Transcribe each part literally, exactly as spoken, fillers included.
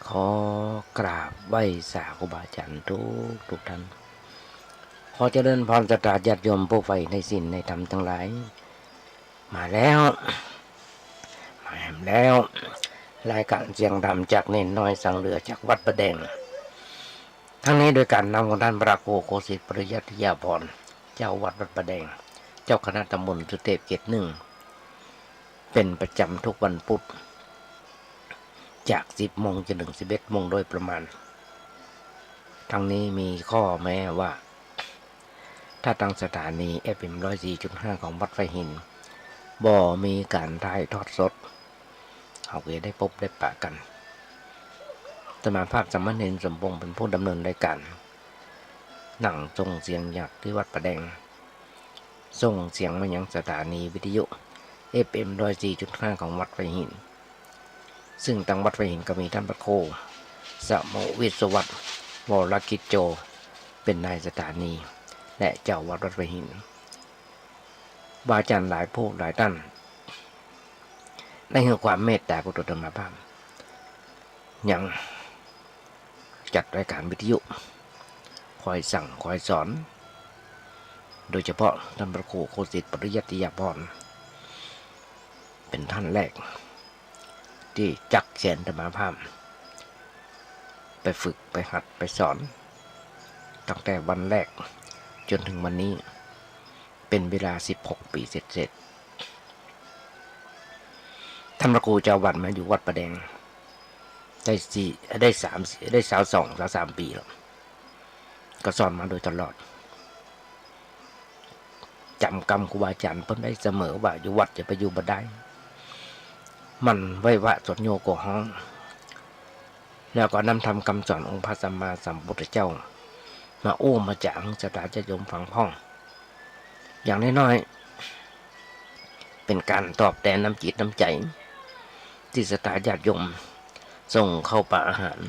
ขอกราบไหว้สาครูบาอาจ๋ารย์ทุกๆ ท่าน ขอเจริญพรศรัทธาญาติโยมผู้ใฝ่ในศีลในธรรมตังหลาย มาแล้ว มาแหมแล้ว รายก๋านเสียงธรรมจากเณรน้อยสังเหลือจากวัดป่าแดง ทั้งนี้โดยก๋านนำของต้านพระครูโคสิทธิ์ปริยัติยาภรณ์ เจ้าวัดวัดป่าแดง เจ้าคณะตำบลสุเทพเขตหนึ่ง เป๋นประจ๋ำทุกวันพุธ จากสิบโมงจ๋นเถิงสิบเอ็ดโมงโดยประมาณ ทั้งนี้มีข้อแม้ว่า ถ้าตังสถานี เอฟเอ็ม ร้อยสี่จุดห้า ของวัดไผ่หิน บ่มีก๋านถ่ายทอดสด เฮาก็จะได้ปบได้ปะกั๋น อาตมาภาพสามเณรสมพงษ์เป๋นผู้ดำเนินรายก๋าน นั่งส่งเสียงจากตี้วัดป่าแดง ส่งเสียงมายังสถานีวิทยุ เอฟเอ็ม ร้อยสี่จุดห้า ของวัดไผ่หิน ซึ่งตังวัดไผ่หินก็มีต้านพระครู สมุวิศวัตร วรกิจโจ เป๋นนายสถานี และเจ้าวัดวัดไผ่หิน ครูบาอาจ๋ารย์หลายผู้หลายต้าน ได้หื้อความเมตต๋าพวกอาตมาภาพ ยังจัดรายก๋านวิทยุ คอยสั่งคอยสอน โดยเฉพาะต้านพระครูโคสิทธิ์ปริยัติยาภรณ์ เป๋นต้านแรก ตี้จั๊กแขนอาตมาภาพ ไปฝึกไปหัดไปสอน ตั้งแต่วันแรกจ๋นเถิงวันนี้ เป๋นเวลาสิบหกปี๋เศษๆ ต้านพระครูเจ้าวัดมาอยู่วัดป่าแดง ได้สี่ ได้สาม ได้ซาวสอง ซาวสามปี๋แล้ว ก็สอนมาโดยตลอด จ๋ำกำครูบาอาจ๋ารย์เปิ้นได้เสมอว่า อยู่วัดจะไปอยู่บ่ได้ หมั่นไหว้พระสวดโยโกฮ้อง แล้วก็นำธรรมกำสอนองค์พระสัมมาสัมพุทธเจ้า มาอู้มาจ๋าหื้อศรัทธาญาติโยมฟังพ่อง อย่างน้อยๆ เป๋นก๋านตอบแตนน้ำจิตน้ำใจ๋ ตี้ศรัทธาญาติโยมส่งข้าวป๋าอาหาร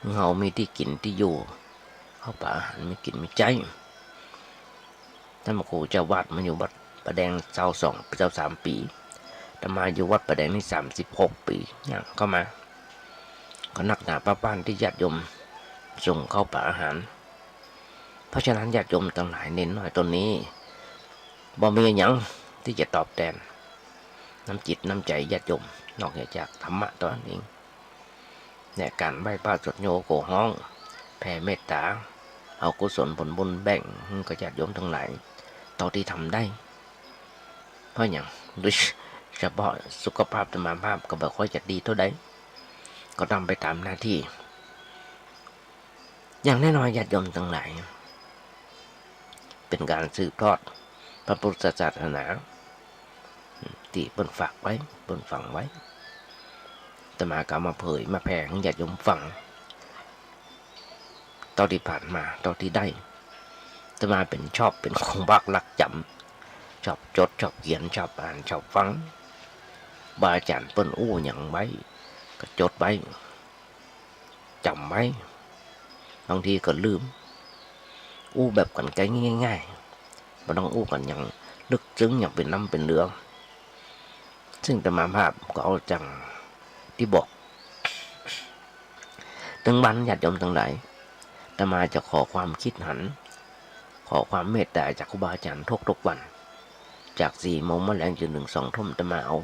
หื้อเฮามีตี้กิ๋นตี้อยู่ ข้าวป๋าอาหารมีกิ๋นมีใจ๊ ต้านพระครูเจ้าวัดมาอยู่วัดป่าแดงซาวสอง ซาวสามปี๋ อาตมาอยู่วัดป่าแดงนี่สามสิบหกปี๋ ย่างเข้ามา ก็นักหนาป้าบ้านตี้ญาติโยมส่งข้าวป๋าอาหาร เพราะฉะนั้นญาติโยมตังหลาย เณรน้อยต๋นนี้ บ่มีอะหยังตี้จะตอบแตนน้ำจิตน้ำใจ๋ญาติโยม นอกเหนือจากธรรมะต๋นนั้นเอง และก๋านไหว้พระสวดโยโกฮ้อง แผ่เมตต๋า เอากุศลผลบุญแบ่งหื้อกับญาติโยมตังหลาย เต้าตี้ทำได้ เพราะหยัง โดยเฉพาะสุขภาพอาตมาภาพก็บ่ค่อยจะดีเต้าใด ก็ทำไปต๋ามหน้าตี้ อย่างน้อยๆ ญาติโยมตังหลาย เป๋นก๋านสืบทอดพระพุทธศาสนา ตี้เปิ้นฝากไว้ เปิ้นฝังไว้ อาตมาก็เอามาเผยมาแผ่หื้อญาติโยมฟัง เต้าตี้ผ่านมา เต้าตี้ได้ อาตมาเป๋นชอบ เป๋นคนมักลักจ๋ำ ชอบจด ชอบเขียน ชอบอ่าน ชอบฟัง ครูบาอาจ๋ารย์เปิ้นอู้หยังไว้ ก็จดไว้ จ๋ำไว้ บางทีก็ลืม อู้แบบกั๋นง่ายๆ บ่ต้องอู้กั๋นอย่างลึกซึ้ง อย่างเป๋นน้ำเป๋นเรือ ซึ่งอาตมาภาพก็เอาจังตี้บอก ตึงวันญาติโยมตังหลาย อาตมาจะขอความคิดหัน ขอความเมตต๋าจากครูบาอาจ๋ารย์ทุกๆ วัน จากสี่โมงมาแลงจ๋นเถิงสองทุ่ม อาตมาเอา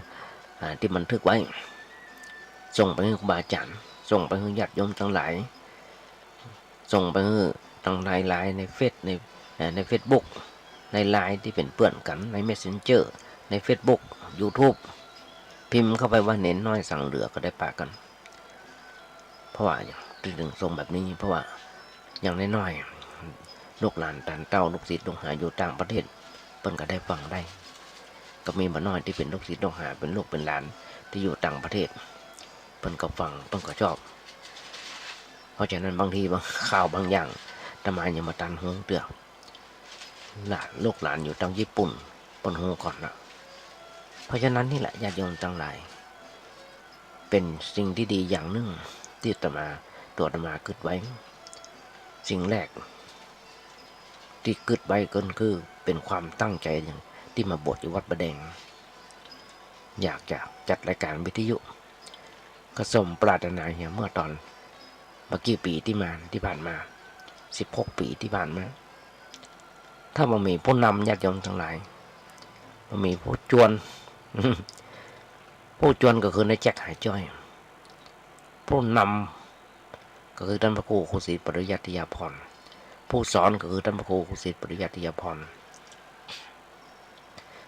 อ่า ตี้บันทึกไว้ ส่งไปหื้อครูบาอาจ๋ารย์ ส่งไปหื้อญาติโยมตังหลาย ส่งไปหื้อตังในไลน์ ในเฟซ ใน เอ่อ ในเฟซบุ๊ก ในไลน์ตี้เป๋นเปื้อนกั๋น ในเมสเซนเจอร์ ในเฟซบุ๊ก ยูทูบ พิมพ์เข้าไปว่าเณรน้อยสังเหลือก็ได้ปะกั๋น เพราะว่าอย่างตี้เถิงส่งแบบนี้ เพราะว่าอย่างน้อยๆ ลูกหลานต้านเต้า ลูกศิษย์ลูกหาอยู่ต่างประเทศ เปิ้นก็ได้ฟังได้ ก็มีบ่น้อยตี้เป๋นลูกศิษย์ลูกหา เป๋นลูกเป๋นหลานตี้อยู่ต่างประเทศ เปิ้นก็ฟัง เปิ้นก็ชอบ เพราะฉะนั้นบางทีบางข่าวบางอย่าง อาตมายังบ่ตันฮู้เตื้อ หลาน ลูกหลานอยู่ตางญี่ปุ่น เปิ้นฮู้ก่อนนะ เพราะฉะนั้นนี่แหละญาติโยมตังหลาย เป๋นสิ่งตี้ดีอย่างนึ่งตี้อาตมา ตั๋วอาตมากึ๊ดไว้ สิ่งแรกตี้กึ๊ดไว้ก็คือเป๋นความตั้งใจ๋ตี้มาบวชอยู่วัดป่าแดง อยากจะจัดรายก๋านวิทยุ ก็สมปรารถนาเหียเมื่อต๋อนบ่กี่ปี๋ตี้มา ตี้ผ่านมา สิบหกปี๋ตี้ผ่านมา ถ้าบ่มีผู้นำญาติโยมตังหลาย บ่มีผู้จวน ผู้จวนก็คือน้าแจ็คหายจ้อย ผู้นำก็คือต้านพระครูครูศิษย์ปริยัติยาภรณ์ ผู้สอนก็คือต้านพระครูครูศิษย์ปริยัติยาภรณ์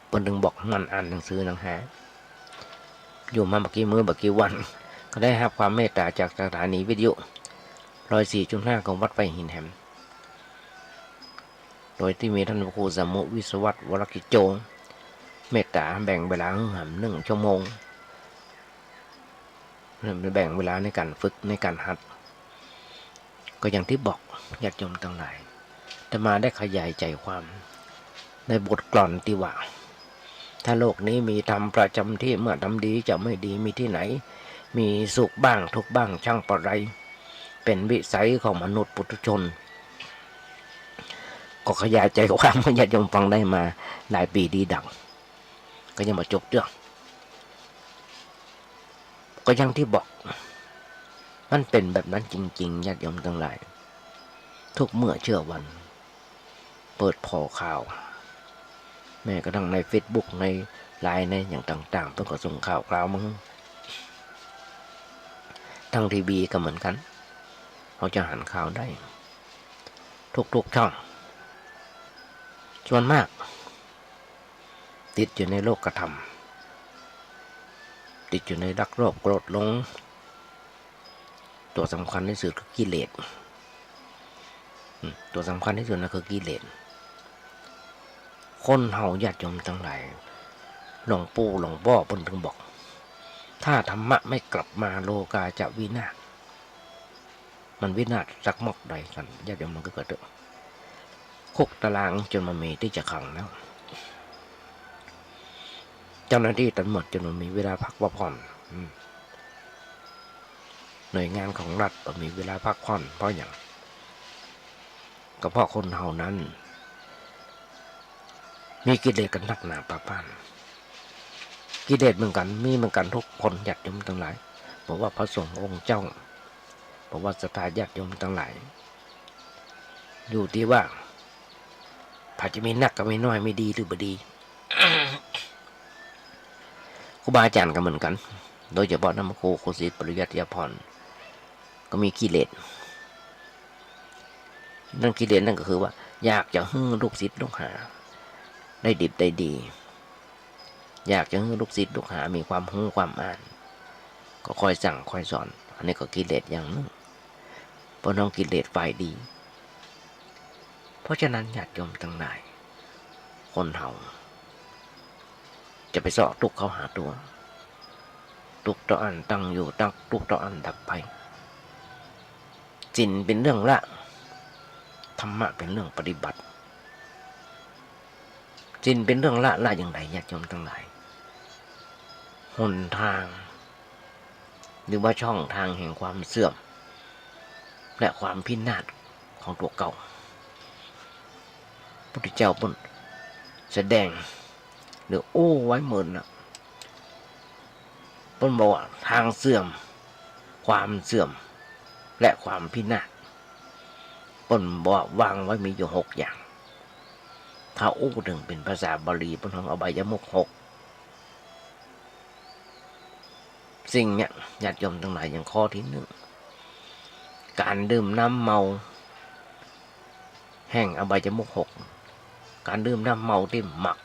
เปิ้นตึงบอกหมั่นอ่านหนังสือหนังหา อยู่มาบ่กี่มื้อบ่กี่วัน ก็ได้ฮับความเมตต๋าจากสถานีวิทยุ ร้อยสี่จุดห้า ของวัดไผ่หินแหม โดยตี้มีต้านพระครูสมุวิศวัตร วรกิจโจ เมตต๋าแบ่งเวลาหื้อแหมนึ่งชั่วโมง แบ่งเวลาในก๋านฝึกในก๋านหัด ก็อย่างตี้บอกญาติโยมตังหลาย อาตมาได้ขยายใจความในบทกลอนตี้ว่า ถ้าโลกนี้มีธรรมประจ๋ำตี้ เมื่อทำดีจะไม่ดีมีตี้ไหน มีสุขบ้างทุกข์บ้างช่างปะไร เป๋นวิสัยของมนุษย์ปุถุชน ก็ขยายใจความหื้อญาติโยมฟังได้มาหลายปี๋ดีดัก ก็ยังบ่จบเตื้อ ก็อย่างตี้บอก มันเป๋นแบบนั้นจริงๆ ญาติโยมตังหลาย ทุกเมื่อเชื่อวัน เปิดผ่อข่าว แม้กระทั่งในเฟซบุ๊ก ในไลน์ ในอย่างต่างๆ เปิ้นก็ส่งข่าวคราวมาหื้อ ทางทีวีก็เหมือนกั๋น เฮาจะหันข่าวได้ ทุกๆ ช่อง ส่วนมาก ติดอยู่ในโลกธรรม ติดอยู่ในรักโลภโกรธหลง ตั๋วสำคัญตี้สุดคือกิเลส อืม ตั๋วสำคัญตี้สุดนั่นคือกิเลส คนเฮาญาติโยมตังหลาย หลวงปู่หลวงป้อเปิ้นตึงบอก ถ้าธรรมะไม่กลับมา โลกาจะวินาศ มันวินาศสักมอกใดกั๋น ญาติโยมมันก็เกิดเถอะ คุกตารางจ๋นบ่มีตี้จะขังแล้ว เจ้าหน้าตี้ตำรวจจ๋นบ่มีเวลาพักบ่ผ่อน อืม หน่วยงานของรัฐบ่มีเวลาพักผ่อน เพราะหยัง ก็เพราะคนเฮานั้น มีกิเลสกั๋นนักหนาปาป้าน กิเลสเหมือนกั๋น มีเหมือนกั๋นทุกคน ญาติโยมตังหลาย บ่ว่าพระสงฆ์องค์เจ้า บ่ว่าศรัทธาญาติโยมตังหลาย อยู่ตี้ว่า ใผจะมีนักก็มีน้อย มีดีหรือบ่ดี ครูบาอาจ๋ารย์ก็เหมือนกั๋น โดยเฉพาะต้านพระครูครูศิษย์ปริยัติยาภรณ์ ก็มีกิเลส นั่นกิเลสนั่นก็คือว่า อยากจะหื้อลูกศิษย์ลูกหาได้ดิบได้ดี อยากจะหื้อลูกศิษย์ลูกหามีความฮู้ความอ่าน ก็คอยสั่งคอยสอน อันนี้ก็กิเลสอย่างนึ่ง เปิ้นฮ้องกิเลสฝ่ายดี เพราะฉะนั้นญาติโยมตังหลาย คนเฮา จะไปเซาะตุ๊กข์เข้าหาตั๋ว ตุ๊กข์เต้าอั้นตั้งอยู่ ตั๊ก ตุ๊กข์เต้าอั้นดับไป ศีลเป๋นเรื่องละ ธรรมะเป๋นเรื่องปฏิบัติ ศีลเป๋นเรื่องละ ละอย่างใดญาติโยมตังหลาย หนทาง หรือว่าช่องทางแห่งความเสื่อม และความพินาศของตั๋วเก่า พุทธเจ้าเปิ้นแสดง หรืออู้ไว้เมินน่ะ เปิ้นบอกว่าทางเสื่อม ความเสื่อม และความพินาศ เปิ้นบอกวางไว้มีอยู่หกอย่าง ถ้าอู้เถิงเป๋นภาษาบาลี เปิ้นฮ้องอบายมุขหก สิ่งเนี่ย ญาติโยมตังหลาย อย่างข้อตี้นึ่ง ก๋านดื่มน้ำเมา แห่งอบายมุขหก ก๋านดื่มน้ำเมาตี้หมัก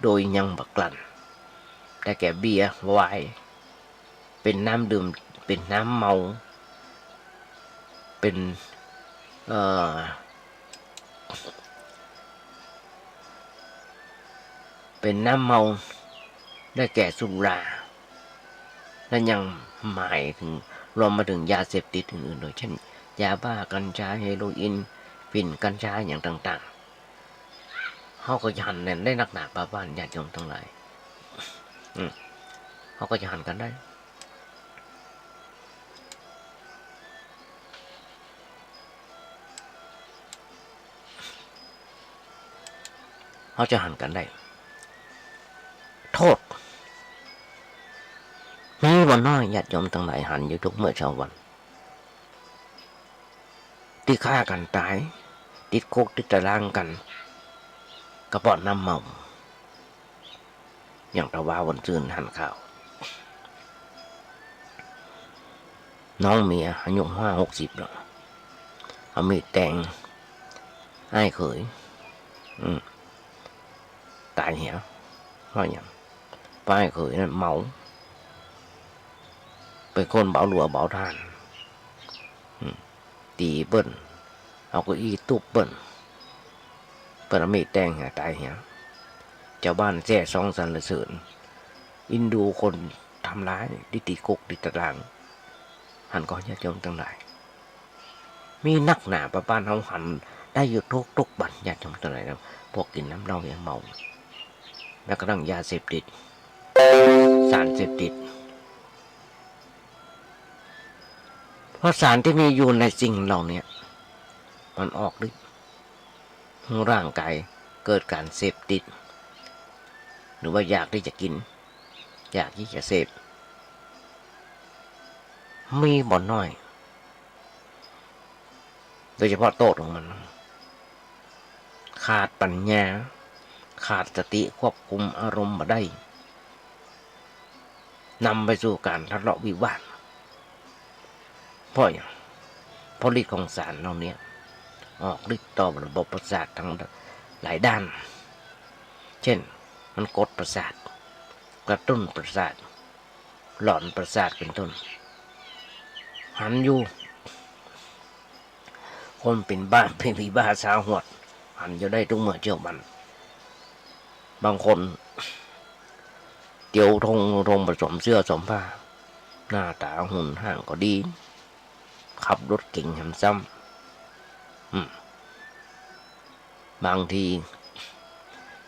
โดยยังบ่กลั่น ได้แก่เบียร์ ไวน์ เป๋นน้ำดื่ม เป๋นน้ำเมา เป๋น เอ่อ เป๋นน้ำเมา ได้แก่สุรา และยังหมายเถิง รวมมาเถิงยาเสพติดอื่นๆ โดยเช่น ยาบ้า กัญชา เฮโรอีน ฝิ่น กัญชา อย่างต่างๆ เฮาก็จะหันแหน่ได้นักหนาปาป้านญาติโยมตังหลาย อืม เฮาก็จะหันกั๋นได้ เฮาจะหันกั๋นได้ โต้ษ มีบ่ บ่น้อยญาติโยมตังหลายหันอยู่กู้เมื่อกู้วัน ตี้ฆ่ากั๋นต๋าย ติดคุกติดต๋ารางกั๋น ก็เป๋าะน้ำเมา อย่างตะวาวันซืนหันข่าว น้องเมียอายุห้าหกสิบแล้ว เอามีดแตงอ้ายเขย อืม ต๋ายเหีย เพราะหยัง เพราะอ้ายเขยนั้นเมา เป๋นคนบ่หลัวบ่ถ่าน อืม ตี๋เปิ้น เอาเก้าอี้ตุ๊บเปิ้น เปิ้นเอามีดแตงเหีย ต๋ายเหีย จาวบ้านแซ่ซ้องสรรเสริญ อินดูคนทำร้ายตี้ติดคุกติดต๋าราง หันก่อญาติโยมตังหลาย มีนักหนาปะบ้านเฮาหันได้อยู่กู้ๆ วันญาติโยมตังหลายนะ พวกกิ๋นน้ำเหล้าเมา แม้กระทั่งยาเสพติด สารเสพติด เพราะสารตี้มีอยู่ในสิ่งเหล่านี้ มันออกฤทธิ์ ร่างก๋ายเกิดก๋านเสพติด หรือว่าอยากตี้จะกิ๋น อยากตี้จะเสพ มีบ่น้อย โดยเฉพาะโต้ษของมัน ขาดปั๋ญญา ขาดสติควบคุมอารมณ์บ่ได้ นำไปสู่ก๋านทะเลาะวิวาท เพราะหยัง เพราะฤทธิ์ของสารเหล่านี้ ออกฤทธิ์ต่อระบบประสาททั้งหลายด้าน เช่น มันกดประสาท กระตุ้นประสาท หลอนประสาทเป๋นต้น หันอยู่ คนเป๋นบ้า เป๋นผีบ้าสาหวด หันอยู่ได้กู้เมื่อกู้วัน บางคน เตียวตรง ตรงบ่สวมเสื้อสวมผ้า หน้าต๋าหุ่นห่างก็ดี ขับรถเก๋งแหมซ้ำ อืม บางที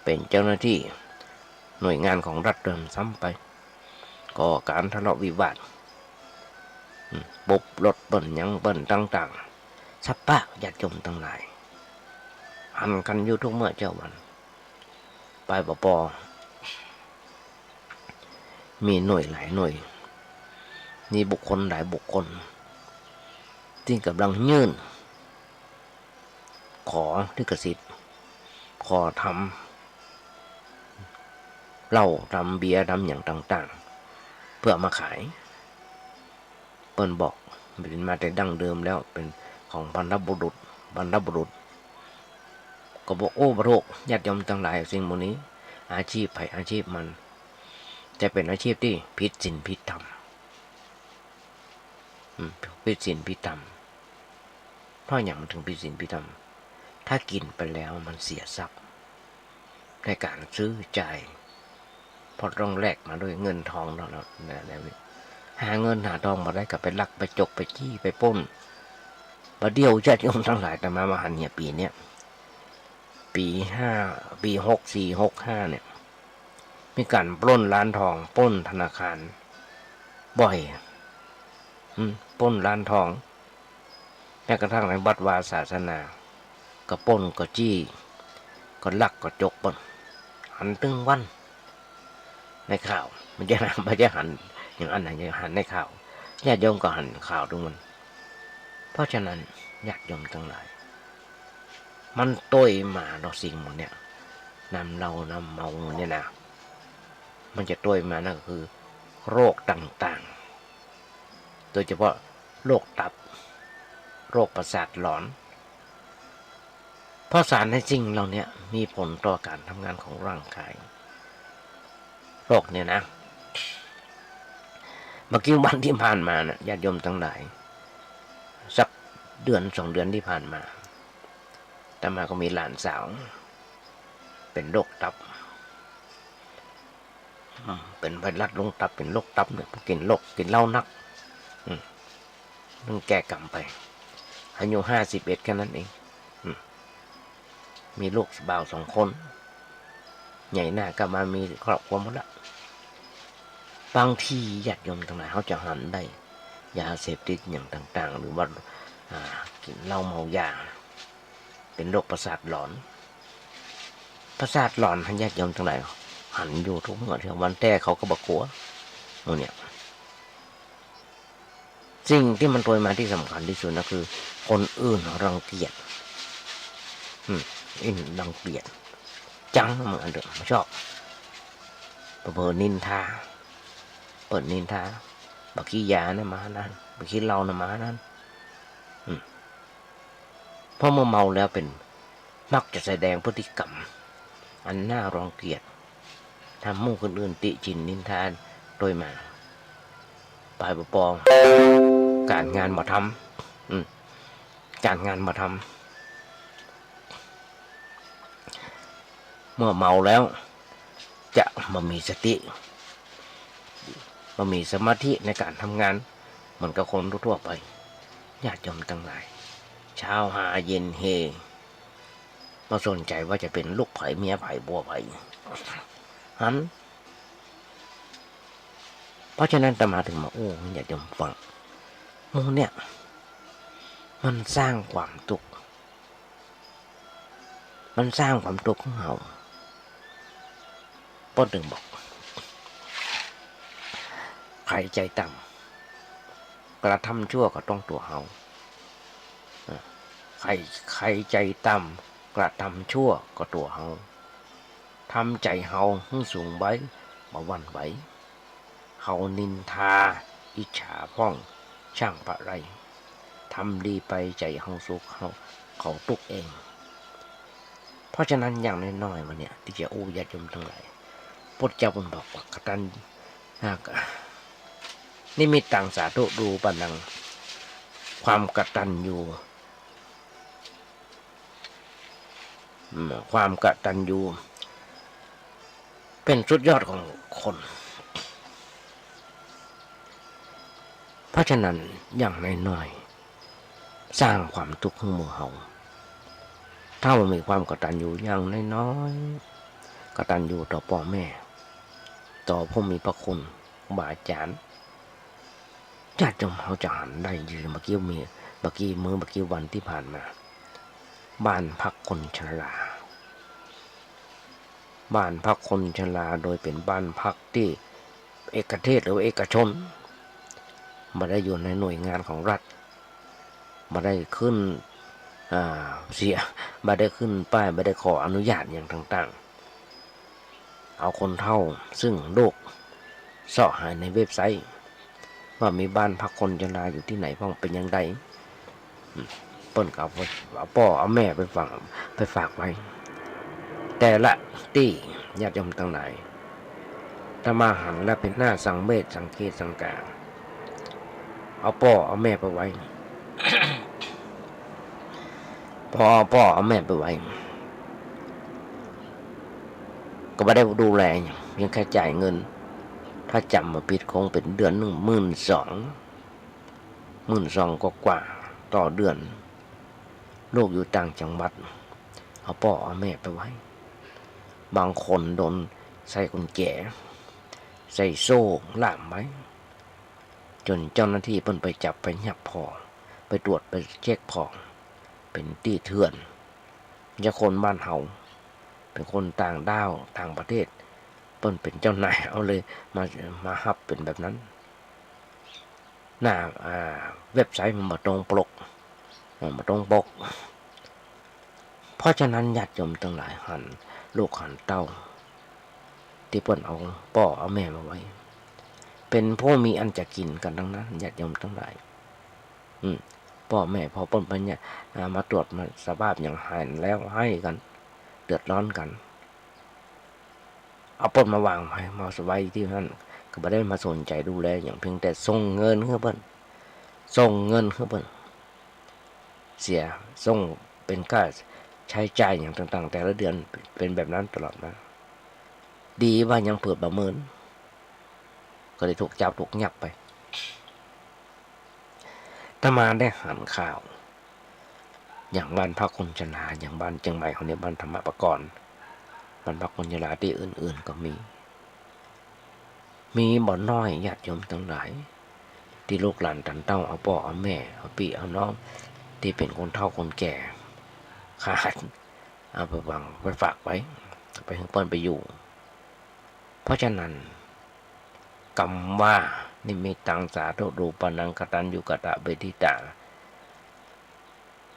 เป๋นเจ้าหน้าตี้ หน่วยงานของรัฐแหมซ้ำไป ก่อก๋านทะเลาะวิวาท อืม ปุบรถเปิ้นหยังเปิ้นต่างๆ สะปะญาติโยมตังหลาย หันกั๋นอยู่กู้เมื่อกู้วัน ไปบ่ปอ มีหน่วยหลายหน่วย มีบุคคลหลายบุคคล ตี้ก่ำลังยื่น ขอลิขสิทธิ์ ขอทำเหล้า ทำเบียร์ ทำหยังต่างๆ เปื้อเอามาขาย เปิ้นบอก เป๋นมาแต่ดั้งเดิมแล้ว เป๋นของบรรพบุรุษ บรรพบุรุษ ก็บอก โอ้ บ่ถูก ญาติโยมตังหลาย สิ่งหมู่นี้ อาชีพใผอาชีพมัน แต่เป๋นอาชีพตี้ผิดศีลผิดธรรรม อืม ผิดศีลผิดธรรม เพราะหยังมันถึงผิดศีลผิดธรรม ถ้ากิ๋นไปแล้วมันเสียทรัพย์ ในก๋านซื้อจ่าย เพราะต้องแลกมาด้วยเงินทองเนาะ แล้ว แล้ว แล้วนี่ หาเงินหาทองบ่ได้ก็ไปลักไปจกไปจี้ไปปล้น บ่าเดี่ยวญาติโยมตังหลาย อาตมามาหันเหียปี๋เนี้ย ปี๋ห้า ปี๋หกสี่ หกห้า เนี่ย มีก๋านปล้นร้านทอง ปล้นธนาคาร บ่อย อืม ปล้นร้านทอง แม้กระทั่งในวัดวาศาสนา ก็ปล้นก็จี้ ก็ลักก็จกเปิ้น หันตึงวัน ในข่าว บ่ใจ้ บ่ใจ้หันอย่างอั้นนะ หันในข่าว ญาติโยมก็หันข่าวตึงวัน เพราะฉะนั้นญาติโยมตังหลาย มันตวยมาเนาะ สิ่งหมู่เนี้ย น้ำเหล้าน้ำเมาเนี่ยนะ มันจะตวยมานั่นก็คือ โรคต่างๆ โดยเฉพาะโรคตับ โรคประสาทหลอน เพราะสารในสิ่งเหล่าเนี้ยมีผลต่อก๋านทำงานของร่างกาย โรคเนี่ยนะ บ่ากี้วันตี้ผ่านมาน่ะ ญาติโยมตังหลาย สักเดือนสองเดือนตี้ผ่านมา อาตมาก็มีหลานสาว เป๋นโรคตับ อืม เป๋นไวรัสลงตับ เป๋นโรคตับเนี่ย เพราะกิ๋นเหล้า กิ๋นเหล้านัก อืม มันแก่กรรมไป อายุห้าสิบเอ็ดแค่นั้นเอง อืม มีลูกบ่าวสองคน ใหญ่หน้าก็มามีครอบครัวหมดละ บางทีญาติโยมตังหลาย เขาจะหันได้ ยาเสพติดอย่างต่างๆ หรือว่า อ่า กิ๋นเหล้าเมายา เป๋นโรคประสาทหลอน ประสาทหลอน ญาติโยมตังหลาย หันอยู่กู้เมื่อกู้วัน แต่เขาก็บ่กั๋ว หมู่เนี่ย สิ่งตี้มันตวยมาตี้สำคัญตี้สุดนะคือ คนอื่นรังเกียจ อืม อื่นรังเกียจ จัง มันอันเดิมบ่ชอบ เผลอๆ นินทา เปิ้นนินทา บ่าขี้ยานะหมาหันนั้น บ่าขี้เหล้านะหมาหันนั้น อืม เพราะเมื่อเมาแล้วเปิ้นมักจะแสดงพฤติกรรมอันน่ารังเกียจ ทำหื้อคนอื่นติฉินนินทาตวยมา ไปบ่ปอง ก๋านงานบ่ทำ อืม ก๋านงานบ่ทำ เมื่อเมาแล้วจะบ่มีสติ บ่มีสมาธิในก๋านทำงาน เหมือนกับคนทั่วๆ ไป ญาติโยมตังหลาย เช้าฮาเย็นเฮ บ่สนใจ๋ว่าจะเป๋นลูกใผ เมียใผ ผัวใผ หัน เพราะฉะนั้นอาตมาถึงมาอู้ญาติโยมฟัง หมู่เนี่ย มันสร้างความตุ๊กข์ มันสร้างความตุ๊กข์หื้อเฮา เปิ้นถึงบอก ใผใจ๋ต่ำ กระทำชั่วก็ต้องตั๋วเฮา เออ ใผ ใผใจ๋ต่ำ กระทำชั่วก็ตั๋วเฮา ทำใจ๋เฮาหื้อสูงไว้ บ่หวั่นไหว เขานินทา อิจฉาพ่อง ช่างปะไร ทำดีไปใจ๋เฮาสุข เฮา เขาตุ๊กข์เอง เพราะฉะนั้นอย่างน้อยๆ วันเนี้ย ตี้จะอู้ญาติโยมตังหลาย พุทธเจ้าเปิ้นบอกว่า กตัญ อ่า นิมิตตังสาธุรูปานัง ความกตัญญู อืม ความกตัญญูเป๋นสุดยอดของคน เพราะฉะนั้นอย่างน้อยๆ สร้างความตุ๊กข์หื้อหมู่เฮา ถ้าบ่มีความกตัญญูอย่างน้อยๆ กตัญญูต่อป้อแม่ ต่อผู้มีพระคุณ ครูบาอาจ๋ารย์ ญาติโยมเฮาจะหันได้ดี เมื่อกี้มี เมื่อกี้มื้อ เมื่อกี้วันตี้ผ่านมา บ้านพักคนชรา บ้านพักคนชรา โดยเป๋นบ้านพักตี้เอกเทศหรือว่าเอกชน บ่ได้อยู่ในหน่วยงานของรัฐ บ่ได้ขึ้น อ่า เสีย บ่ได้ขึ้นป้าย บ่ได้ขออนุญาตหยังต่างๆ เอาคนเฒ่า ซึ่งลูกเซาะหาในเว็บไซต์ ว่ามีบ้านพักคนชราอยู่ตี้ไหนพ่อง เป๋นอย่างใด อืม เปิ้นก็เอา เอาป้อเอาแม่ไปฝาก ไปฝากไว้ แต่ละตี้ ญาติโยมตังหลาย อาตมาหันแล้วเป๋นหน้าสังเวชสังเกตสังกา เอาป้อเอาแม่ไปไว้ พอเอาป้อเอาแม่ไปไว้ ก็บ่ได้ดูแลหยัง เพียงแค่จ่ายเงิน ถ้าจ๋ำบ่ผิดคงเป๋นเดือนหนึ่งหมื่นสอง หมื่นสองกว่าๆ ต่อเดือน ลูกอยู่ต่างจังหวัด เอาป้อเอาแม่ไปไว้ บางคนโดนใส่กุญแจ ใส่โซ่ล่ามไว้ จ๋นเจ้าหน้าตี้เปิ้นไปจับไปฮับผ่อ ไปตรวจไปเช็คผ่อ เป๋นตี้เถื่อน บ่ใจ้คนบ้านเฮา เป๋นคนต่างด้าวต่างประเทศ เปิ้นเป๋นเจ้านาย เอาเลยมา มาฮับเป๋นแบบนั้น หน้า อ่า เว็บไซต์มันบ่ตรงปก เออ บ่ตรงปก เพราะฉะนั้นญาติโยมตังหลายหันลูกหันเต้า ตี้เปิ้นเอาป้อเอาแม่มาไว้ เป๋นผู้มีอันจะกิ๋นกั๋นตังนั้น ญาติโยมตังหลาย อืม ป้อแม่พอเปิ้นเป๋นเนี่ย อ่า มาตรวจมาสภาพหยังหายแล้วไห้กั๋น เดือดร้อนกั๋น เอาเปิ้นมาวางไว้ มาไว้ตี้หั้น ก็บ่ได้มาสนใจ๋ดูแลหยัง เพียงแต่ส่งเงินหื้อเปิ้น ส่งเงินหื้อเปิ้น เสีย ส่งเป๋นค่าใจ๊จ่ายหยังต่างๆ แต่ละเดือน เป๋นแบบนั้นตลอดมา ดีว่ายังเปิดบ่เมิน ก็เลยถูกจับถูกยับไป อาตมาได้หันข่าว อย่างบ้านพักคนชรา อย่างบ้านเจียงใหม่เฮาเนี่ย บ้านธรรมประกรณ์ บ้านพักคนชราตี้อื่นๆ ก็มี มีบ่น้อยญาติโยมตังหลาย ตี้ลูกหลานตันเต้าเอาป้อเอาแม่ เอาปี้เอาน้อง ตี้เป๋นคนเฒ่าคนแก่ ขาด เอาไปวาง ไปฝากไว้ ไปหื้อเปิ้นไปอยู่ เพราะฉะนั้น กำว่า นิมมิตังสาธุรูปานัง กตัญญูกตเวทิตา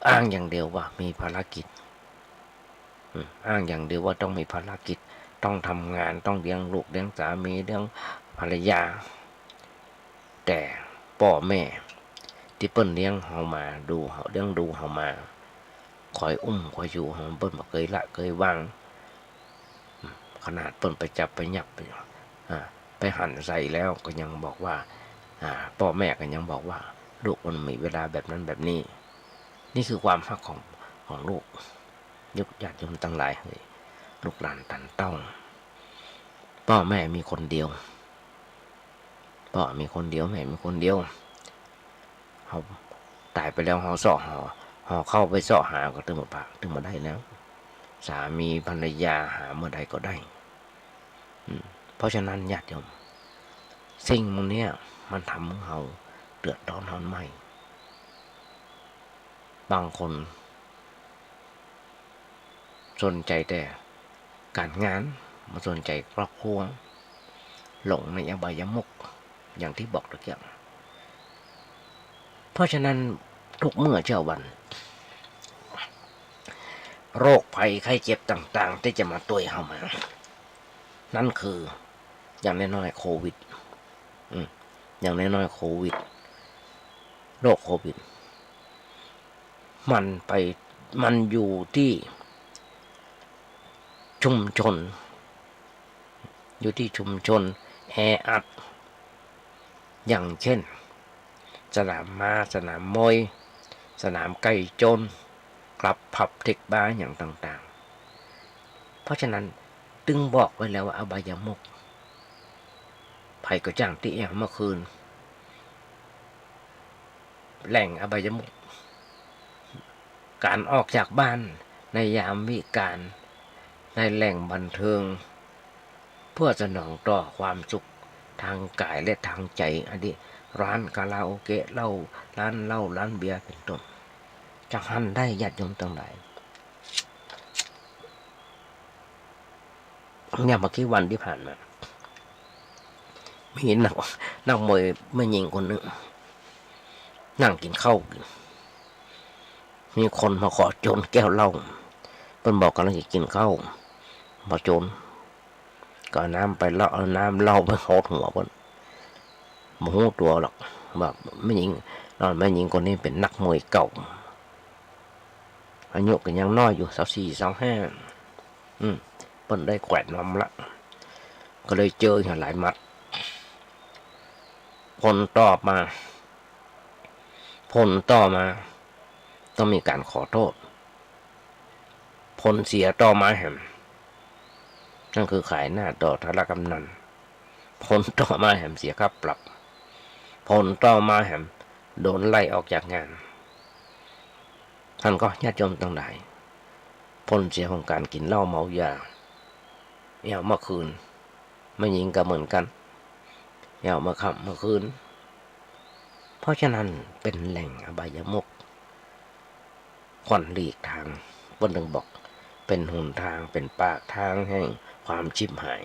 อ้างอย่างเดียวว่ามีภารกิจ อืม อ้างอย่างเดียวว่าต้องมีภารกิจ ต้องทำงาน ต้องเลี้ยงลูก เลี้ยงสามี เลี้ยงภรรยา แต่ป้อแม่ตี้เปิ้นเลี้ยงเฮามา ดูเฮา เลี้ยงดูเฮามา คอยอุ้มคอยชูเฮา เปิ้นบ่เกยละเกยวาง อืม ขนาดเปิ้นไปจับไปยับ ไป อ่า ไปหันใส่แล้วก็ยังบอกว่า อ่า ป้อแม่ก็ยังบอกว่า ลูกมันมีเวลาแบบนั้นแบบนี้ นี่คือความฮักของ ของลูก ญาติโยมตังหลายเฮย ลูกหลานตันเต้า ป้อแม่มีคนเดียว ป้อมีคนเดียว แม่มีคนเดียว เฮาต๋ายไปแล้ว เฮาเซาะหา เฮาเข้าไปเซาะหาก็ตึงบ่ปะ ตึงบ่ได้แล้ว สามีภรรยาหาเมื่อใดก็ได้ อืม เพราะฉะนั้นญาติโยม สิ่งมันเนี้ยมันทำหื้อเฮาเดือดร้อนฮ้อนไหม้ บางคนสนใจ๋แต่ก๋านงาน บ่สนใจ๋ครอบครัว หลงในอบายมุข อย่างตี้บอกตะเกียะ เพราะฉะนั้นทุกเมื่อเช้าวัน โรคภัยไข้เจ็บต่างๆ ตี้จะมาตวยเฮามา นั้นคือ อย่างน้อยๆ โควิด อืม อย่างน้อยๆ โควิด โรคโควิด มันไป มันอยู่ตี้ชุมชน อยู่ตี้ชุมชนแออัด อย่างเช่น สนามม้า สนามมวย สนามไก่ชน คลับ ผับ เทคบาร์ อย่างต่างๆ เพราะฉะนั้นตึงบอกไว้แล้วว่าอบายมุข ใผก็จ้างตี้แอ่วเมื่อคืน แหล่งอบายมุข ก๋านออกจากบ้านในยามวิกาล ในแหล่งบันเทิง เพื่อสนองต่อความสุขทางกายและทางใจ๋ อันนี้ร้านคาราโอเกะ เหล้า ร้านเหล้า ร้านเบียร์ เป๋นต้น จะหันได้ญาติโยมตังหลาย เนี่ย บ่กี่วันตี้ผ่านมา มีนัก นักมวยแม่ญิงคนนึ่ง นั่งกิ๋นข้าว มีคนมาขอโจรแก้วเหล้า เปิ้นบอกก่ำลังจะกิ๋นข้าว บ่โจรก็เอาน้ำไป เอาน้ำเหล้าไปหดหัวเปิ้น บ่ฮู้ตั๋วหรอกว่าแม่ญิง แม่ญิงคนนี้เป๋นนักมวยเก่า อายุก็ยังน้อยอยู่ ซาวสี่ ซาวห้า อืม เปิ้นได้แขวนนำละ ก็เลยเจออยู่หลายหมัด ผลต่อมา ผลต่อมา ต้องมีก๋านขอโต้ษ ผลเสียต่อมาแหม นั่นคือขายหน้าต่อธารกำนัน ผลต่อมาแหมเสียค่าปรับ ผลต่อมาแหมโดนไล่ออกจากงาน หันก่อญาติโยมตังหลาย ผลเสียของก๋านกิ๋นเหล้าเมายา แอ่วเมื่อคืน แม่ญิงก็เหมือนกั๋น แอ่วเมื่อค่ำเมื่อคืน เพราะฉะนั้นเป๋นแหล่งอบายมุข ควรหลีกทาง เปิ้นตึงบอกเป๋นหนตาง เป๋นปากตางแห่งความฉิบหาย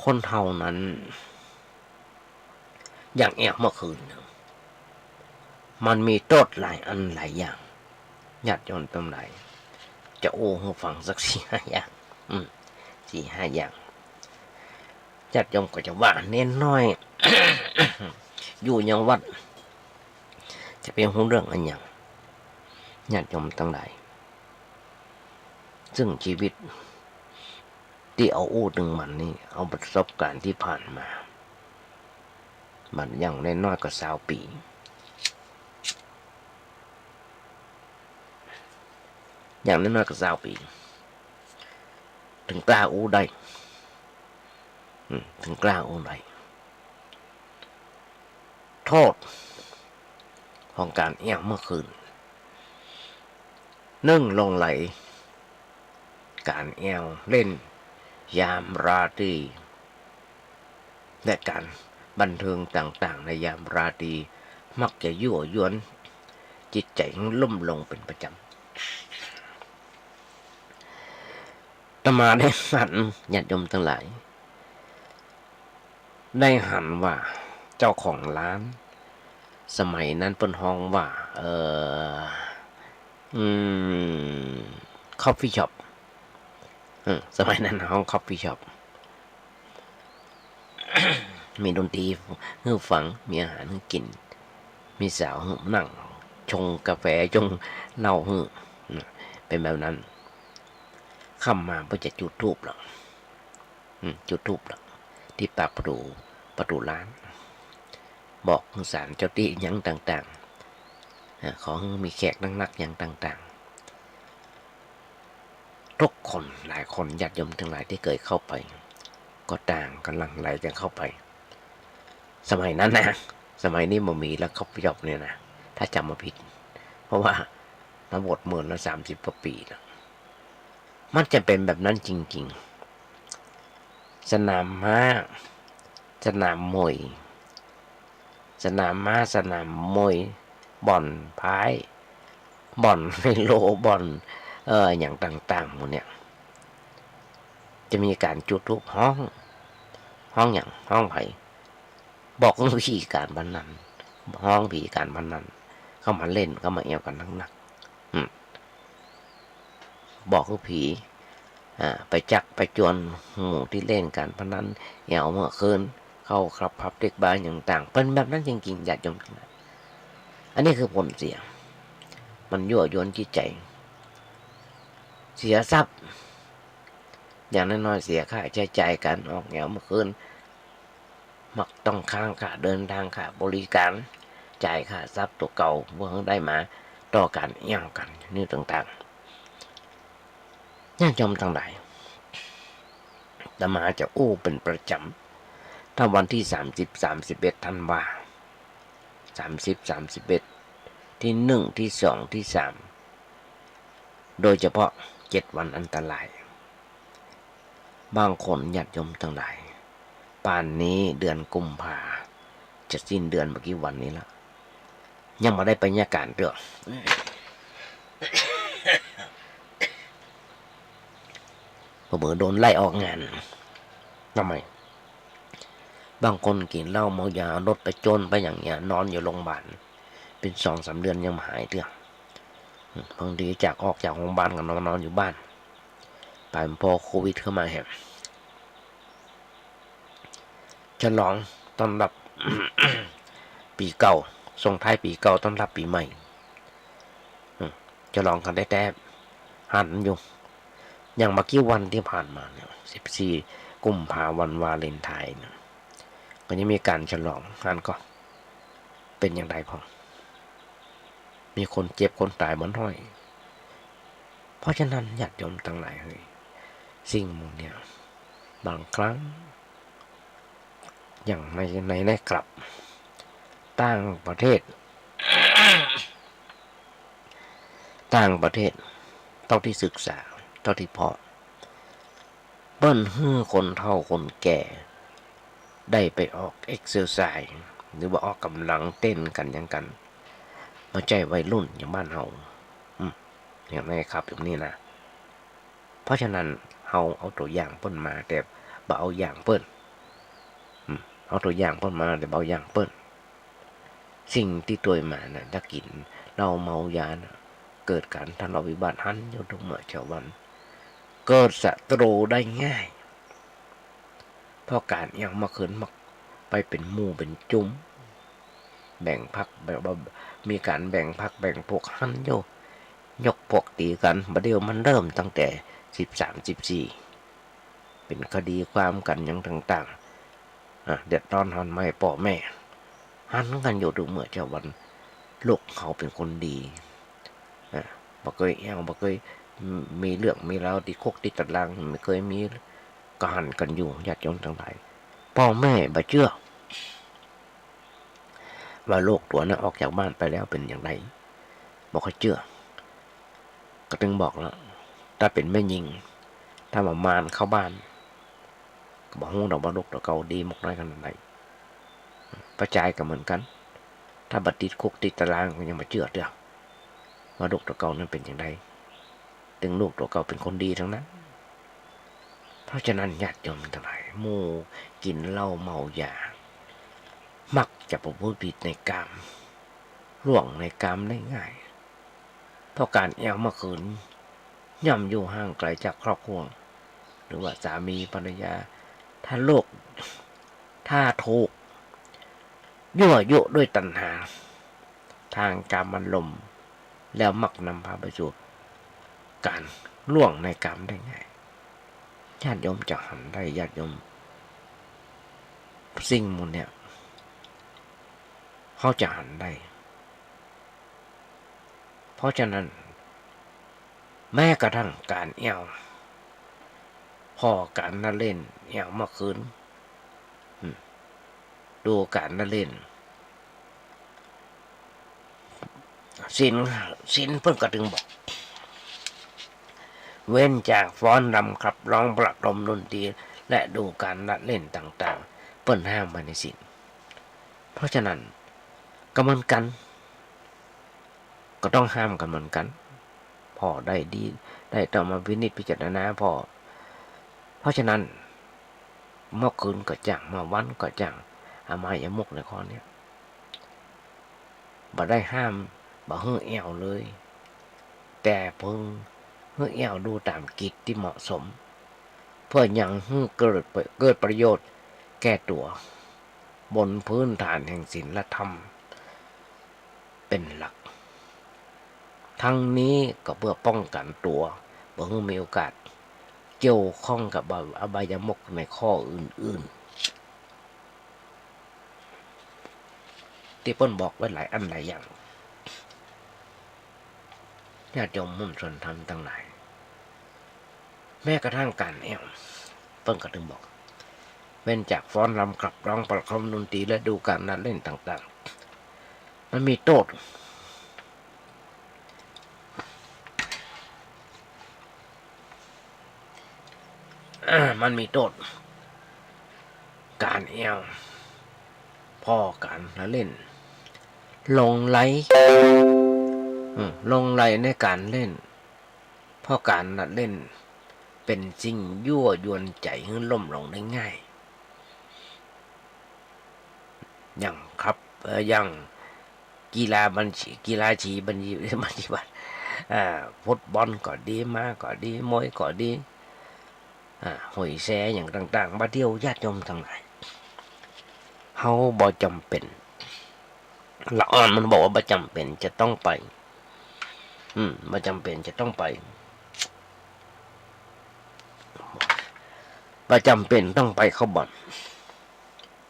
คนเฮานั้น อย่างแอ่วเมื่อคืน มันมีโต้ษหลายอันหลายอย่าง ญาติโยมตังหลาย จะอู้หื้อฟังสักสี่ห้าอย่าง อืม สี่ห้าอย่าง ญาติโยมก็จะว่าเณรน้อย อยู่ยังวัด จะไปฮู้เรื่องอะหยัง ญาติโยมตังหลาย ซึ่งชีวิตตี้เอาอู้ตึงมันนี่ เอาประสบการณ์ตี้ผ่านมา มันอย่างน้อยๆ ก็ซาวปี๋ อย่างน้อยๆ ก็ซาวปี๋ ตึงกล้าอู้ได้ อืม ตึงกล้าอู้ได้ โต้ษของก๋านแอ่วเมื่อคืน นึ่ง หลงใหล ก๋านแอ่วเล่นยามราตรี และก๋านบันเทิงต่างๆ ในยามราตรี มักจะยั่วยวนจิตใจ๋หื้อลุ่มลงเป๋นประจ๋ำ อาตมาได้หัน ญาติโยมตังหลาย ได้หันว่าเจ้าของร้าน สมัยนั้นเปิ้นฮ้องว่า เอ่อ อืม คอฟฟีช็อป เออ สมัยนั้นฮ้องคอฟฟีช็อป มีดนตรีหื้อฟัง มีอาหารหื้อกิ๋น มีสาวหื้อนั่ง ชงกาแฟ ชงเหล้าหื้อ เป๋นแบบนั้น ค่ำมาเปิ้นจะจุดธูปละ อืม จุดธูปละ ตี้ปากประตู๋ ประตู๋ร้าน บอกหื้อศาลเจ้าตี้หยังต่างๆ อ่า ขอหื้อมีแขกนักๆ หยังต่างๆ ทุกคน หลายคน ญาติโยมตังหลายตี้เกยเข้าไป ก็ต่างกั๋นหลั่งไหลกั๋นเข้าไป สมัยนั้นนะ สมัยนี้บ่มีแล้ว คอฟฟีช็อปเนี่ยนะ ถ้าจ๋ำบ่ผิด เพราะว่ามาบวชเมินแล้ว สามสิบกว่าปี๋แล้ว มันจะเป๋นแบบนั้นจริงๆ สนามม้า สนามมวย สนามม้า สนามมวย บ่อนไพ่ บ่อนไฮโล บ่อน เอ่อ หยังต่างๆ หมู่เนี่ย จะมีก๋านจุดธูปฮ้อง ฮ้องหยัง ฮ้องใผ บอกหื้อผีก๋านพนัน ฮ้องผีก๋านพนัน เข้ามาเล่น เข้ามาแอ่วกั๋นนักๆ อืม บอกหื้อผี อ่า ไปจักไปจวนหมู่ตี้เล่นก๋านพนัน แอ่วเมื่อคืน เข้าคลับผับเด็กบาร์หยังต่าง เป๋นแบบนั้นจริงๆ ญาติโยมตังหลาย อันนี้คือผลเสีย มันยั่วยวนจิตใจ๋ เสียทรัพย์ อย่างน้อยๆ เสียค่าใจ๊จ่ายก๋านออกแอ่วเมื่อคืน มักต้องค้างค่าเดินตาง ค่าบริก๋าน จ่ายค่าทรัพย์ตั๋วเก่า เพื่อหื้อได้มาต่อก๋านแอ่วกั๋น นี่ต่างๆ ญาติโยมตังหลาย อาตมาจะอู้เป๋นประจ๋ำ ถ้าวันตี้สามสิบ สามสิบเอ็ดธันวา สามสิบ สามสิบเอ็ด ตี้หนึ่ง ตี้สอง ตี้สาม โดยเฉพาะเจ็ดวันอันตราย บางคนญาติโยมตังหลาย ป่านนี้เดือนกุมภา จะสิ้นเดือนบ่กี่วันนี้ละ ยังบ่ได้ไปเยียะก๋านเตื้อ เผลอๆ โดนไล่ออกงาน ทำไม บางคนกิ๋นเหล้าเมายา เอารถไปจ๊นไปหยังเนี่ย นอนอยู่โรงพยาบาล เป๋นสองสามเดือนยังบ่หายเตื้อ บางทีจากออกจากโรงพยาบาลก็นอน นอนอยู่บ้าน ไปพอโควิดเข้ามาแหม ฉลองต้อนรับ ปี๋เก่า ส่งท้ายปี๋เก่า ต้อนรับปี๋ใหม่ อืม ฉลองกั๋นแต๊ๆ หันอยู่ อย่างบ่กี่วันตี้ผ่านมาเนี่ย สิบสี่ กุมภา วันวาเลนไทน์เนี่ย ก็ยังมีก๋านฉลอง หันก่อ เป๋นอย่างใดพ่อง มีคนเจ็บคนต๋ายบ่น้อย เพราะฉะนั้นญาติโยมตังหลายเหย สิ่งหมู่เนี่ย บางครั้ง อย่างใน ใน ในคลับ ต่างประเทศ ต่างประเทศ เต้าตี้ศึกษา เต้าตี้ผ่อ เปิ้นหื้อคนเฒ่าคนแก่ ได้ไปออกเอ็กเซอร์ไซส์ หรือว่าออกก๋ำลังเต้นกั๋นหยังกั๋น บ่ใจ้วัยรุ่นอย่างบ้านเฮา อืม อย่างในคลับอย่างนี้นะ เพราะฉะนั้น เฮาเอาตั๋วอย่างเปิ้นมา แต่บ่เอาอย่างเปิ้น อืม เอาตั๋วอย่างเปิ้นมา แต่บ่เอาอย่างเปิ้น สิ่งตี้ตวยมาน่ะ ถ้ากิ๋นเหล้าเมายาน่ะ เกิดก๋านทะเลาะวิวาทหันอยู่ทุกเมื่อเช้าวัน เกิดศัตรูได้ง่าย เพราะก๋านแอ่วเมื่อคืนมักไปเป๋นหมู่เป๋นจุ๋ม แบ่งพรรค แบบว่ามีก๋านแบ่งพรรคแบ่งพวกหันอยู่ ยกพวกตี๋กั๋น บ่าเดี่ยวมันเริ่มตั้งแต่สิบสาม สิบสี่ เป๋นคดีความกั๋นหยังต่างๆ อ่ะ เดือดร้อนฮ้อนไหม้ป้อแม่ หันกั๋นอยู่ทุกเมื่อเช้าวัน ลูกเฮาเป๋นคนดี อ่ะ บ่เกยแอ่ว บ่เกยมีเรื่องมีราวติดคุกติดตาราง บ่เกยมี ก็หันกั๋นอยู่ ญาติโยมตังหลาย ป้อแม่บ่เจื้อ ว่าลูกตั๋วน่ะออกจากบ้านไปแล้วเป๋นอย่างใด บ่ค่อยเจื้อ ก็ตึงบอกแล้ว ถ้าเป๋นแม่ญิง ถ้าว่ามารเข้าบ้าน ก็บ่ฮู้ดอกว่าลูกตั๋วเก่าดีมากน้อยขนาดใด ป้อจายก็เหมือนกั๋น ถ้าบ่ติดคุกติดตารางก็ยังบ่เจื้อเตื้อ ว่าลูกตั๋วเก่านั้นเป๋นอย่างใด ตึงลูกตั๋วเก่าเป๋นคนดีตังนั้น เพราะฉะนั้นญาติโยมตังหลาย หมู่กิ๋นเหล้าเมายา มักจะประพฤติผิดในกาม ล่วงในกามได้ง่าย เพราะก๋านแอ่วเมื่อคืน ย่อมอยู่ห่างไกลจากครอบครัว หรือว่าสามีภรรยา ถ้าลูก ถ้าถูก ยั่วยุด้วยตัณหา ทางกามารมณ์ แล้วมักนำพาไปสู่ก๋านล่วงในกามได้ง่าย ญาติโยมจะหันได้ ญาติโยม สิ่งหมู่เนี่ย เฮาจะหันได้ เพราะฉะนั้น แม้กระทั่งก๋านแอ่ว ผ่อก๋านละเล่น แอ่วเมื่อคืน อืม ดูก๋านละเล่น ศีล ศีลเปิ้นก็ตึงบอก เว้นจากฟ้อนรำขับร้องประโคมดนตรี และดูก๋านละเล่นต่างๆ เปิ้นห้ามไว้ในศีล เพราะฉะนั้น ก็เหมือนกั๋น ก็ต้องห้ามกั๋นเหมือนกั๋น ผ่อได้ดี ได้ต้องมาพินิจพิจารณาผ่อ เพราะฉะนั้น เมื่อคืนก็จ้าง เมื่อวันก็จ้าง อบายมุขในข้อเนี้ย บ่ได้ห้าม บ่หื้อแอ่วเลย แต่เพียงหื้อแอ่วดูต๋ามกิจตี้เหมาะสม เพื่อยังหื้อเกิด เกิดประโยชน์แก่ตั๋ว บนพื้นฐานแห่งศีลธรรม เป๋นหลัก ทั้งนี้ก็เพื่อป้องกั๋นตั๋ว บ่หื้อมีโอกาสเกี่ยวข้องกับอบายมุขในข้ออื่นๆ ตี้เปิ้นบอกไว้หลายอันหลายอย่าง ญาติโยมมวลชนธรรมตังหลาย แม้กระทั่งก๋านแอ่ว เปิ้นก็ตึงบอก เว้นจากฟ้อนรำขับร้องประโคมดนตรี และดูก๋านละเล่นต่างๆ มันมีโต้ษ อ่า มันมีโต้ษ ก๋านแอ่ว ผ่อก๋านละเล่น หลงใหล อืม หลงใหลในก๋านเล่น เพราะก๋านละเล่นเป๋นสิ่งยั่วยวนใจ๋หื้อล้มลงได้ง่าย อย่างครับ เอ่อ อย่างกีฬาบัญชี กีฬาฉีบัญชี บัญชีบัตร อ่า ฟุตบอลก็ดี ม้าก็ดี มวยก็ดี อ่า หวยแซอย่างต่างๆ บ่าเดี่ยวญาติโยมตังหลาย เฮาบ่จ๋ำเป๋น ละอ่อนมันบอกว่าบ่จ๋ำเป๋นจะต้องไป อืม บ่จ๋ำเป๋นจะต้องไป บ่จ๋ำเป๋นต้องไปเข้าบ่อน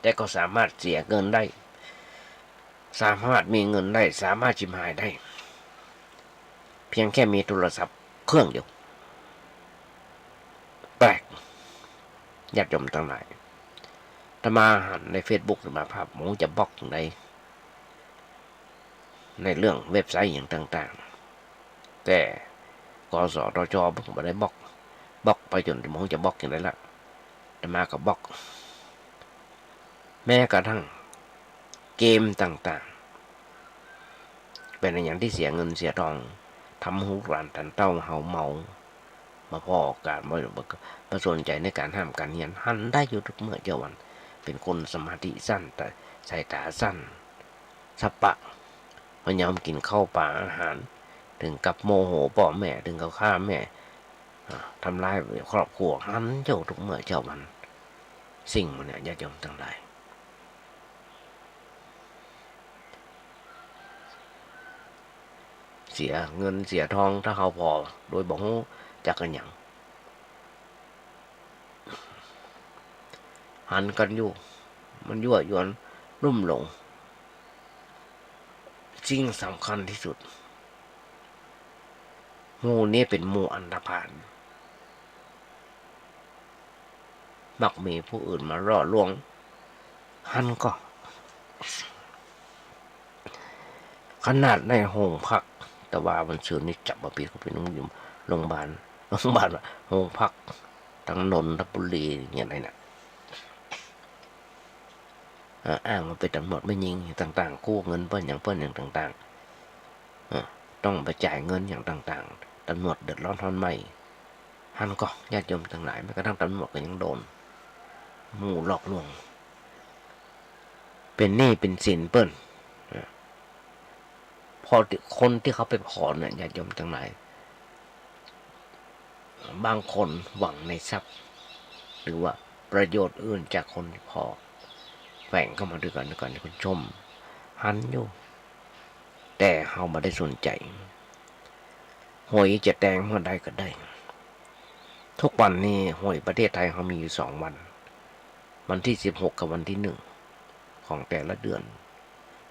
แต่ก็สามารถเสียเงินได้ สามารถมีเงินได้ สามารถฉิบหายได้ เพียงแค่มีโทรศัพท์เครื่องเดียว แปลก ญาติโยมตังหลาย อาตมาหันในเฟซบุ๊ก อาตมาภาพ บ่ฮู้จะบล็อกจังใด ในเรื่องเว็บไซต์อย่างต่างๆ แต่ กสทช เปิ้นบ่ได้บล็อก บล็อกไปจ๋นบ่ฮู้จะบล็อกจังใดละ อาตมาก็บล็อก แม้กระทั่งเกมต่างๆ เป๋นอะหยังตี้เสียเงินเสียทอง ทำหื้อลูกหลานต้านเต้าเฮาเมา บ่ผ่อก๋าน บ่ บ่ บ่สนใจ๋ในก๋านฮ่ำก๋านเฮียน หันได้อยู่กู้เมื่อกู้วัน เป๋นคนสมาธิสั้น ต๋า สายต๋าสั้น สะปะ บ่ยอมกิ๋นข้าวป๋าอาหาร เถิงกับโมโหป้อแม่ เถิงกับฆ่าแม่ อ่า ทำร้ายครอบครัว หันอยู่กู้เมื่อกู้วัน สิ่งหมู่เนี่ย ญาติโยมตังหลาย เสียเงินเสียทอง ถ้าเฮาผ่อโดยบ่ฮู้จักอะหยัง หันกั๋นอยู่ มันยั่วยวนลุ่มหลง สิ่งสำคัญตี้สุด หมู่นี้เป๋นหมู่อันธพาล มักมีผู้อื่นมาล่อลวง หันก่อ ขนาดในโฮงพัก ตะวาวันซืนนี่จับมาปิดเข้าไปโฮง โฮงบาล โฮงบาลว่า โฮงพัก ตังนนทบุรีเนี่ย อันใดน่ะ เอ่อ อ้างว่าเป๋นต๋ำรวจแม่ญิงต่างๆ กู้เงินเปิ้นอย่างเปิ้นอย่างต่างๆ เอ่อ ต้องไปจ่ายเงินอย่างต่างๆ ต๋ำรวจเดือดร้อนฮ้อนไหม้ หันก่อ ญาติโยมตังหลาย แม้กระทั่งต๋ำรวจก็ยังโดน หมู่หลอกลวง เป๋นหนี้เป๋นสินเปิ้น เพราะคนตี้เขาไปผ่อนเนี่ย ญาติโยมตังหลาย บางคนหวังในทรัพย์ หรือว่าประโยชน์อื่นจากคนตี้ผ่อ แฝงเข้ามาด้วยกั๋น ด้วยกั๋น คุณชม หันอยู่ แต่เฮาบ่ได้สนใจ๋ หวยจะแตงเมื่อใดก็ได้ ทุกวันนี้หวยประเทศไทยเฮามีอยู่สองวัน วันตี้สิบหกกับวันตี้หนึ่งของแต่ละเดือน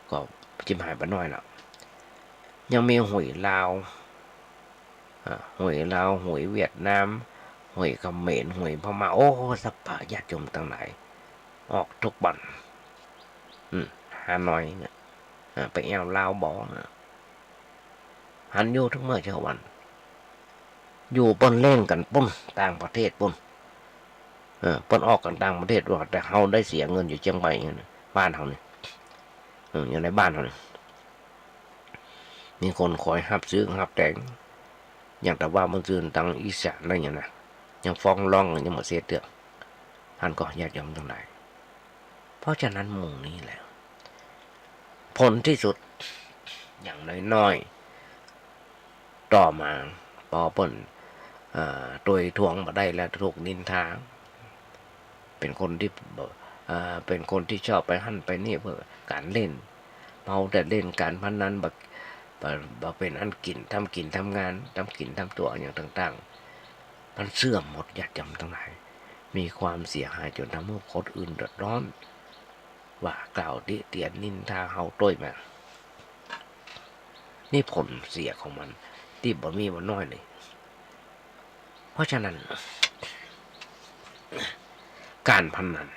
ก็จิบหายไปหน้อยละ ยังมีหวยลาว อ่า หวยลาว หวยเวียดนาม หวยเขมร หวยพม่า โอ้ สัพพะญาติโยมตังหลาย ออกทุกวัน อืม ฮานอยเนี่ย อ่า ไปแอ่วลาวบ่ หันอยู่ทุกเมื่อเช้าวัน อยู่เปิ้นเล่นกั๋นปุ้น ต่างประเทศปุ้น เออ เปิ้นออกกั๋นต่างประเทศว่า แต่เฮาได้เสียเงินอยู่เจียงใหม่เนี่ย บ้านเฮานี่ เออ อยู่ในบ้านเฮานี่ มีคนคอยฮับซื้อฮับแตง อย่างแต่ว่าเมื่อคืนตังอีสานนั่นเนี่ยนะ ยังฟ้องร้องกั๋นยังบ่เสร็จเตื้อ หันก่อ ญาติโยมตังหลาย เพราะฉะนั้นหมู่นี้แหละ ผลตี้สุด อย่างน้อยๆ ต่อมา ปอเปิ้น เอ่อ ตวยตวงบ่ได้แล้ว ถูกนินทา เป๋นคนตี้ เอ่อ เป๋นคนตี้ชอบไปหั้นไปนี่เปื้อก๋านเล่น เมาแต่เล่นก๋านพนัน บ่ บ่ บ่เป๋นอันกิ๋น ทำกิ๋นทำงาน ทำกิ๋นทำตั๋วอย่างต่างๆ มันเสื่อมหมด ญาติโยมตังหลาย มีความเสียหายจ๋นทำหื้อคนอื่นเดือดร้อน ว่ากล่าวติเตียนนินทาเฮาตวยมา นี่ผลเสียของมันตี้บ่มีบ่น้อยเลย เพราะฉะนั้น ก๋านพนัน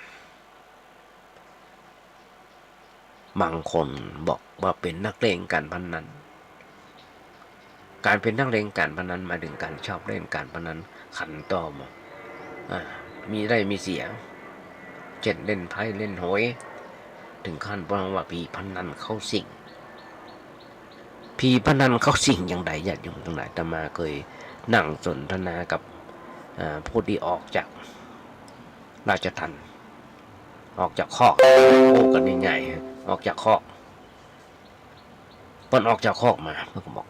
บางคนบอกว่าเป๋นนักเลงก๋านพนัน ก๋านเป๋นนักเลงก๋านพนันหมายเถิงก๋านชอบเล่นก๋านพนันขันต่อหมด อ่า มีได้มีเสีย เจ้นเล่นไพ่เล่นหวย เถิงขั้นเปิ้นว่าผีพนันเข้าสิง ผีพนันเข้าสิงอย่างใด ญาติโยมตังหลาย อาตมาเกยนั่งสนทนากับ อ่า ผู้ตี้ออกจากราชทัณฑ์ ออกจากคอก พูดกั๋นง่ายๆ ออกจากคอก เปิ้นออกจากคอกมา เปิ้นก็บอก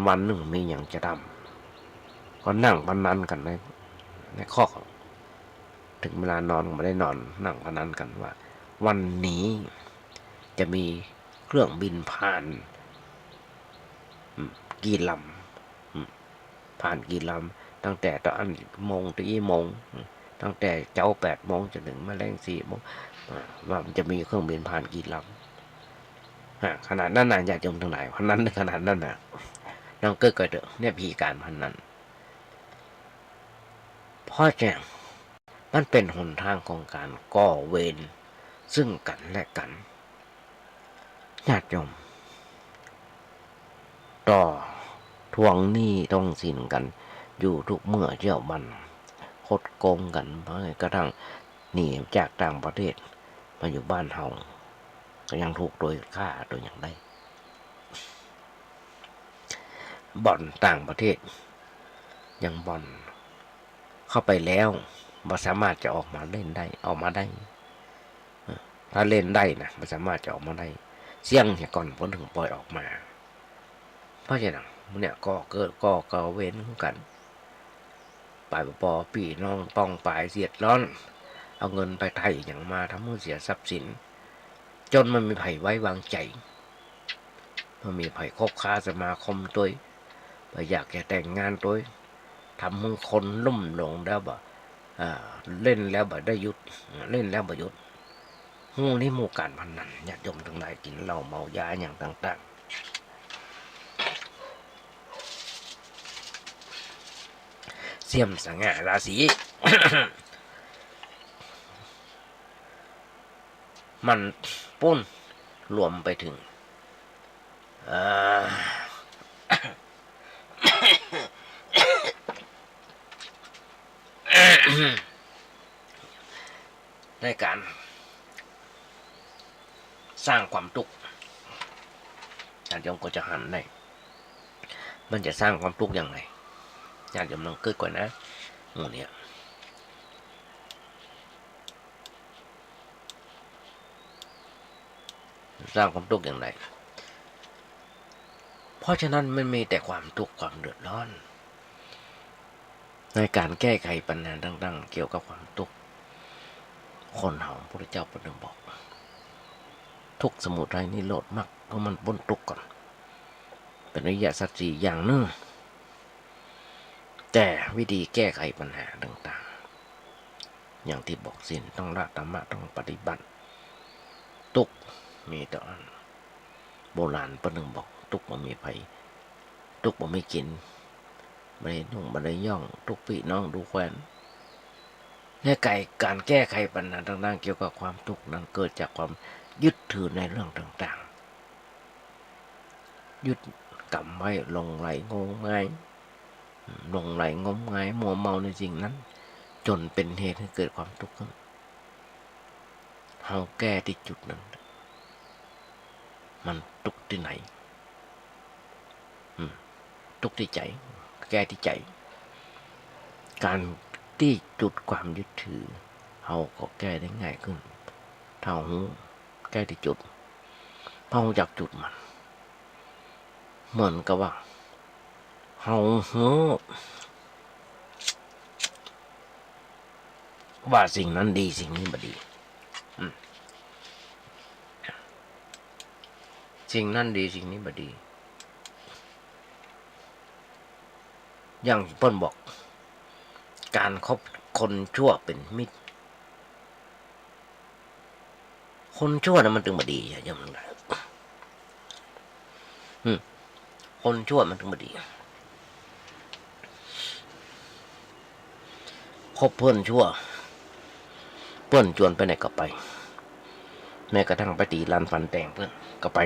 วันๆ นึ่งมีหยังจะทำ ก็นั่งพนันกั๋นใน ในคอก เถิงเวลานอนก็บ่ได้นอน นั่งพนันกั๋นว่า วันนี้จะมีเครื่องบินผ่าน อืม กี่ลำ อืม ผ่านกี่ลำ ตั้งแต่ตะอั้นโมง ตะอี้โมง ตั้งแต่เจ๊าแปดโมงจ๋นเถิงแมลงสี่โมง อ่า ว่ามันจะมีเครื่องบินผ่านกี่ลำ อ่า ขนาดนั้นน่ะ ญาติโยมตังหลาย พนันขนาดนั้นน่ะ ลองกึ๊ดก่อนเต๊อะ เนี่ยผีก๋านพนัน เพราะฉะนั้น มันเป๋นหนตางของก๋านก่อเวรซึ่งกั๋นและกั๋น ญาติโยม ต่อทวงหนี้ทวงสินกั๋นอยู่ทุกเมื่อเจ๊าวัน คดโกงกั๋น แม้กระทั่งหนีจากต่างประเทศมาอยู่บ้านเฮา ก็ยังถูกตวยฆ่าตวยหยังได้ บ่อนต่างประเทศ อย่างบ่อน เข้าไปแล้วบ่สามารถจะออกมาเล่นได้ ออกมาได้ ถ้าเล่นได้นะ บ่สามารถจะออกมาได้ เสี้ยงเหียก่อนเปิ้นเถิงปล่อยออกมา เพราะฉะนั้นเนี่ย ก่อเกิดก่อ ก่อเวรกั๋น ไปปอปี้น้องป้องปายเสียดร้อน เอาเงินไปไถ่หยังมา ทำหื้อเสียทรัพย์สิน จ๋นบ่มีใผไว้วางใจ๋ บ่มีใผคบค้าสมาคมตวย บ่อยากจะแต่งงานตวย ทำหื้อคนลุ่มหลงแล้วบ่ อ่า เล่นแล้วบ่ได้หยุด เล่นแล้วบ่หยุด หมู่นี้หมู่ก๋านพนัน ญาติโยมตังหลาย กิ๋นเหล้าเมายาหยังต่างๆ เสื่อมสง่าราศี มันปุ้น รวมไปเถิง เอ่อ ในก๋านสร้างความตุ๊กข์ ญาติโยมก็จะหันได้ มันจะสร้างความตุ๊กข์อย่างไร ญาติโยมลองกึ๊ดก่อนนะ หมู่เนี้ย สร้างความตุ๊กข์อย่างใด เพราะฉะนั้นมันมีแต่ความตุ๊กข์ความเดือดร้อน ในก๋านแก้ไขปัญหาต่างๆ เกี่ยวกับความตุ๊กข์ คนเฮา พระพุทธเจ้าเปิ้นบอก ทุกข์สมุทัยนิโรธมรรค ก็มันป๊นตุ๊กข์ก่อน เป๋นอริยสัจสี่อย่างนึ่ง แต่วิธีแก้ไขปัญหาต่างๆ อย่างตี้บอกศีลต้องละ ธรรมะต้องปฏิบัติ ตุ๊กข์มีเต้าอั้น โบราณเปิ้นบอก ตุ๊กข์บ่มีไผ ตุ๊กข์บ่มีกิ๋น บ่ได้นุ่งบ่ได้ย้อง ตุ๊กข์ปี้น้องดูแควน และก๋านแก้ไขปัญหาต่างๆ เกี่ยวกับความตุ๊กข์นั้นเกิดจากความยึดถือในเรื่องต่างๆ ยึดกำไว้หลงใหลงมงาย หลงใหลงมงายมัวเมาในสิ่งนั้น จ๋นเป๋นเหตุหื้อเกิดความตุ๊กข์ขึ้น เฮาแก้ตี้จุดนั้น มันตุ๊กข์ตี้ไหน อืม ตุ๊กข์ตี้ใจ๋ แก้ตี้ใจ๋ ก๋านตี้จุดความยึดถือ เฮาก็แก้ได้ง่ายขึ้น ถ้าฮู้ แก้ตี้จุด พอฮู้จักจุดมัน เหมือนกับว่า เฮาฮู้ว่าสิ่งนั้นดี สิ่งนี้บ่ดี อืม สิ่งนั้นดี สิ่งนี้บ่ดี อย่างเปิ้นบอก ก๋านคบคนชั่วเป๋นมิตร คนชั่วน่ะมันตึงบ่ดี โยมตังหลาย อืม คนชั่วมันตึงบ่ดี คบเปิ้นชั่ว เปิ้นจวนไปไหนก็ไป แม้กระทั่งไปตี๋ลานฟันแตงเปิ้นก็ไป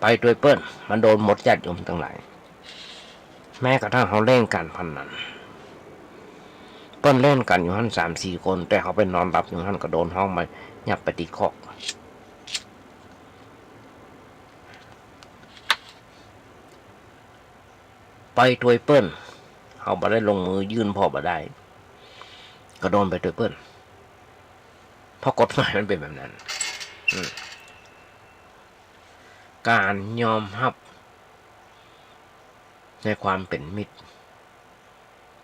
ไปตวยเปิ้น มันโดนหมด ญาติโยมตังหลาย แม้กระทั่งเฮาเล่นก๋านพนัน เปิ้นเล่นกั๋นอยู่หั้นสามสี่คน แต่เฮาไปนอนหลับอยู่หั้นก็โดนฮ้องมายับไปตี้คอก ไปตวยเปิ้น เฮาบ่ได้ลงมือยื่นผ่อบ่ได้ ก็โดนไปตวยเปิ้น เพราะกฎหมายมันเป๋นแบบนั้น อืม ก๋านยอมฮับในความเป๋นมิตร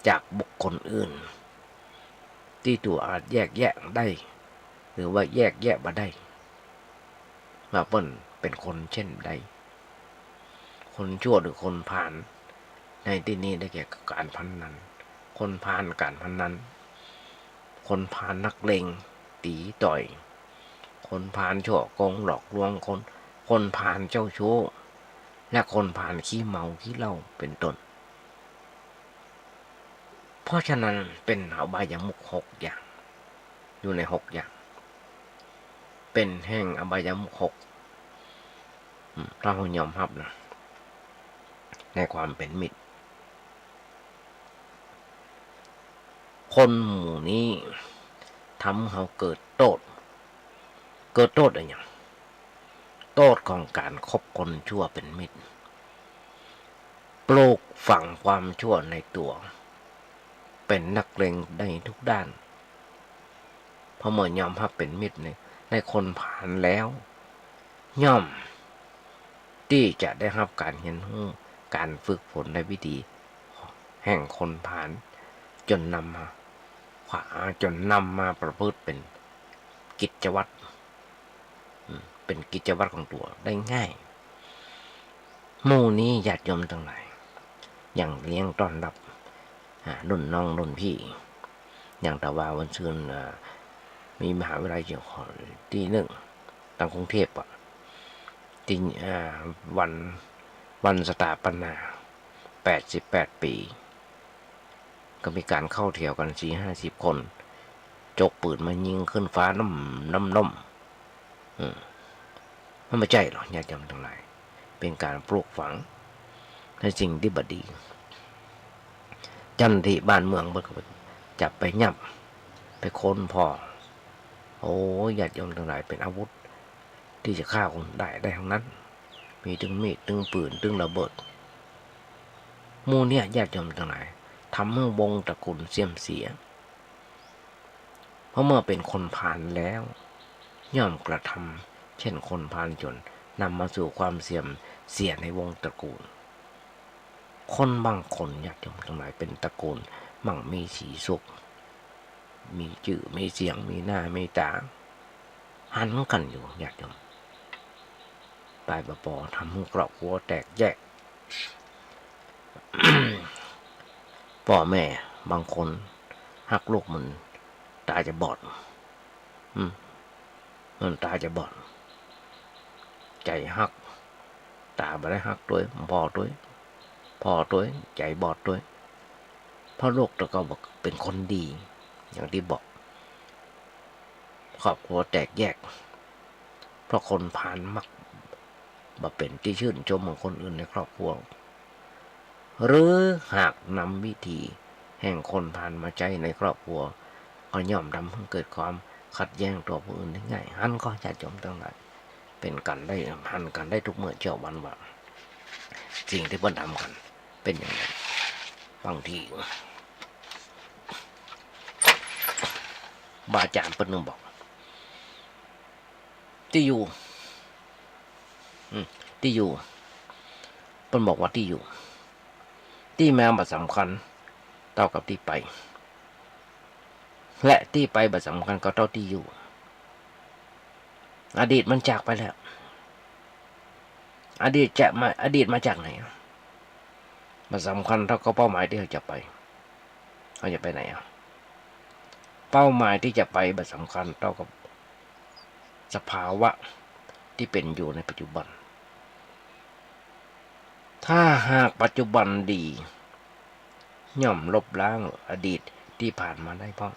จากบุคคลอื่น ตี้ตั๋วอาจแยกแยะได้ หรือว่าแยกแยะบ่ได้ ว่าเปิ้นเป๋นคนเจ้นใด คนชั่วหรือคนพาล ในตี้นี้ได้แก่ก๋านพนัน คนพาลก๋านพนัน คนพาลนักเลงตี๋ต่อย คนพาลฉ้อโกงหลอกลวงคน คนพาลเจ้าชู้ และคนพาลขี้เมาขี้เหล้าเป๋นต้น เพราะฉะนั้นเป๋นอบายมุขหกอย่าง อยู่ในหกอย่าง เป๋นแห่งอบายมุขหก อืม ถ้าเฮายอมฮับนะ ในความเป๋นมิตร คนหมู่นี้ทำหื้อเฮาเกิดโต้ษ เกิดโต้ษอะหยัง โต้ษของก๋านคบคนชั่วเป๋นมิตร ปลูกฝังความชั่วในตั๋ว เป๋นนักเลงในทุกด้าน พอเมื่อยอมฮับเป๋นมิตรใน ในคนพาลแล้ว ย่อมตี้จะได้ฮับก๋านเฮียนฮู้ ก๋านฝึกฝนในวิถีแห่งคนพาล จ๋นนำมา จ๋นนำมาประพฤติเป๋นกิจวัตร อืม เป๋นกิจวัตรของตั๋วได้ง่าย หมู่นี้ญาติโยมตังหลาย อย่างเลี้ยงต้อนฮับ อ่า รุ่นน้องรุ่นพี่ อย่างตะวาวันซืน อ่า มีมหาวิทยาลัยเจียงของตี้นึ่ง ตางกรุงเทพฯ อะ ตี้ อ่า วัน วันสถาปนา แปดสิบแปดปี๋ ก็มีก๋านเข้าแถวกั๋นสี่ห้าสิบคน จกปืนมายิงขึ้นฟ้าน้ำ น้ำ น้ำ อืม มันบ่ใจ้หรอก ญาติโยมตังหลาย เป๋นก๋านปลูกฝังในสิ่งตี้บ่ดี เจ้าหน้าตี้บ้านเมืองเปิ้นก็จับไปยับ ไปค้นผ่อ โอ้ ญาติโยมตังหลาย เป๋นอาวุธตี้จะฆ่าคนได้ ได้ตังนั้น มีตึงมีด ตึงปืน ตึงระเบิด หมู่เนี้ย ญาติโยมตังหลาย ทำหื้อวงศ์ตระกูลเสื่อมเสีย เพราะเมื่อเป๋นคนพาลแล้ว ย่อมกระทำเช่นคนพาลจน นำมาสู่ความเสื่อมเสียในวงตระกูล คนบางคน ญาติโยมตังหลาย เป๋นตระกูลมั่งมีสีสุข มีจื้อมีเสียง มีหน้ามีต๋า หันกั๋นอยู่ ญาติโยม ไปบ่ปอ ทำหื้อครอบครัวแตกแยก ป้อแม่บางคนฮักลูกเหมือนต๋าจะบอด อืม เหมือนต๋าจะบอด ใจ๋ฮัก ต๋าบ่ได้ฮักตวย บ่ตวย ป้อตวย ใจ๋บอดตวย เพราะลูกตะก็บอกเป๋นคนดี อย่างตี้บอก ครอบครัวแตกแยก เพราะคนพาลมักบ่เป๋นตี้ชื่นชมของคนอื่นในครอบครัว หรือหากนำวิธีแห่งคนพาลมาใจ๊ในครอบครัว ก็ย่อมทำหื้อเกิดความขัดแย้งต่อผู้อื่นได้ง่าย หันก่อ ญาติโยมตังหลาย เป๋นกั๋นได้ หันกั๋นได้ทุกเมื่อเจ๊าวันว่า สิ่งตี้เปิ้นทำกั๋นเป๋นอย่างไร บางที บาอาจ๋ารย์เปิ้นนึ่งบอก ตี้อยู่ อืม ตี้อยู่ เปิ้นบอกว่าตี้อยู่ ตี้มาบ่สำคัญเต้ากับตี้ไป และตี้ไปบ่สำคัญก็เต้าตี้อยู่ อดีตมันจากไปแล้ว อดีตจะมา อดีตมาจากไหนอะ บ่สำคัญเต้ากับเป้าหมายตี้เฮาจะไป เฮาจะไปไหนอะ เป้าหมายตี้จะไปบ่สำคัญเต้ากับสภาวะตี้เป๋นอยู่ในปัจจุบัน ถ้าหากปัจจุบันดี ย่อมลบล้างอดีตตี้ผ่านมาได้พร้อม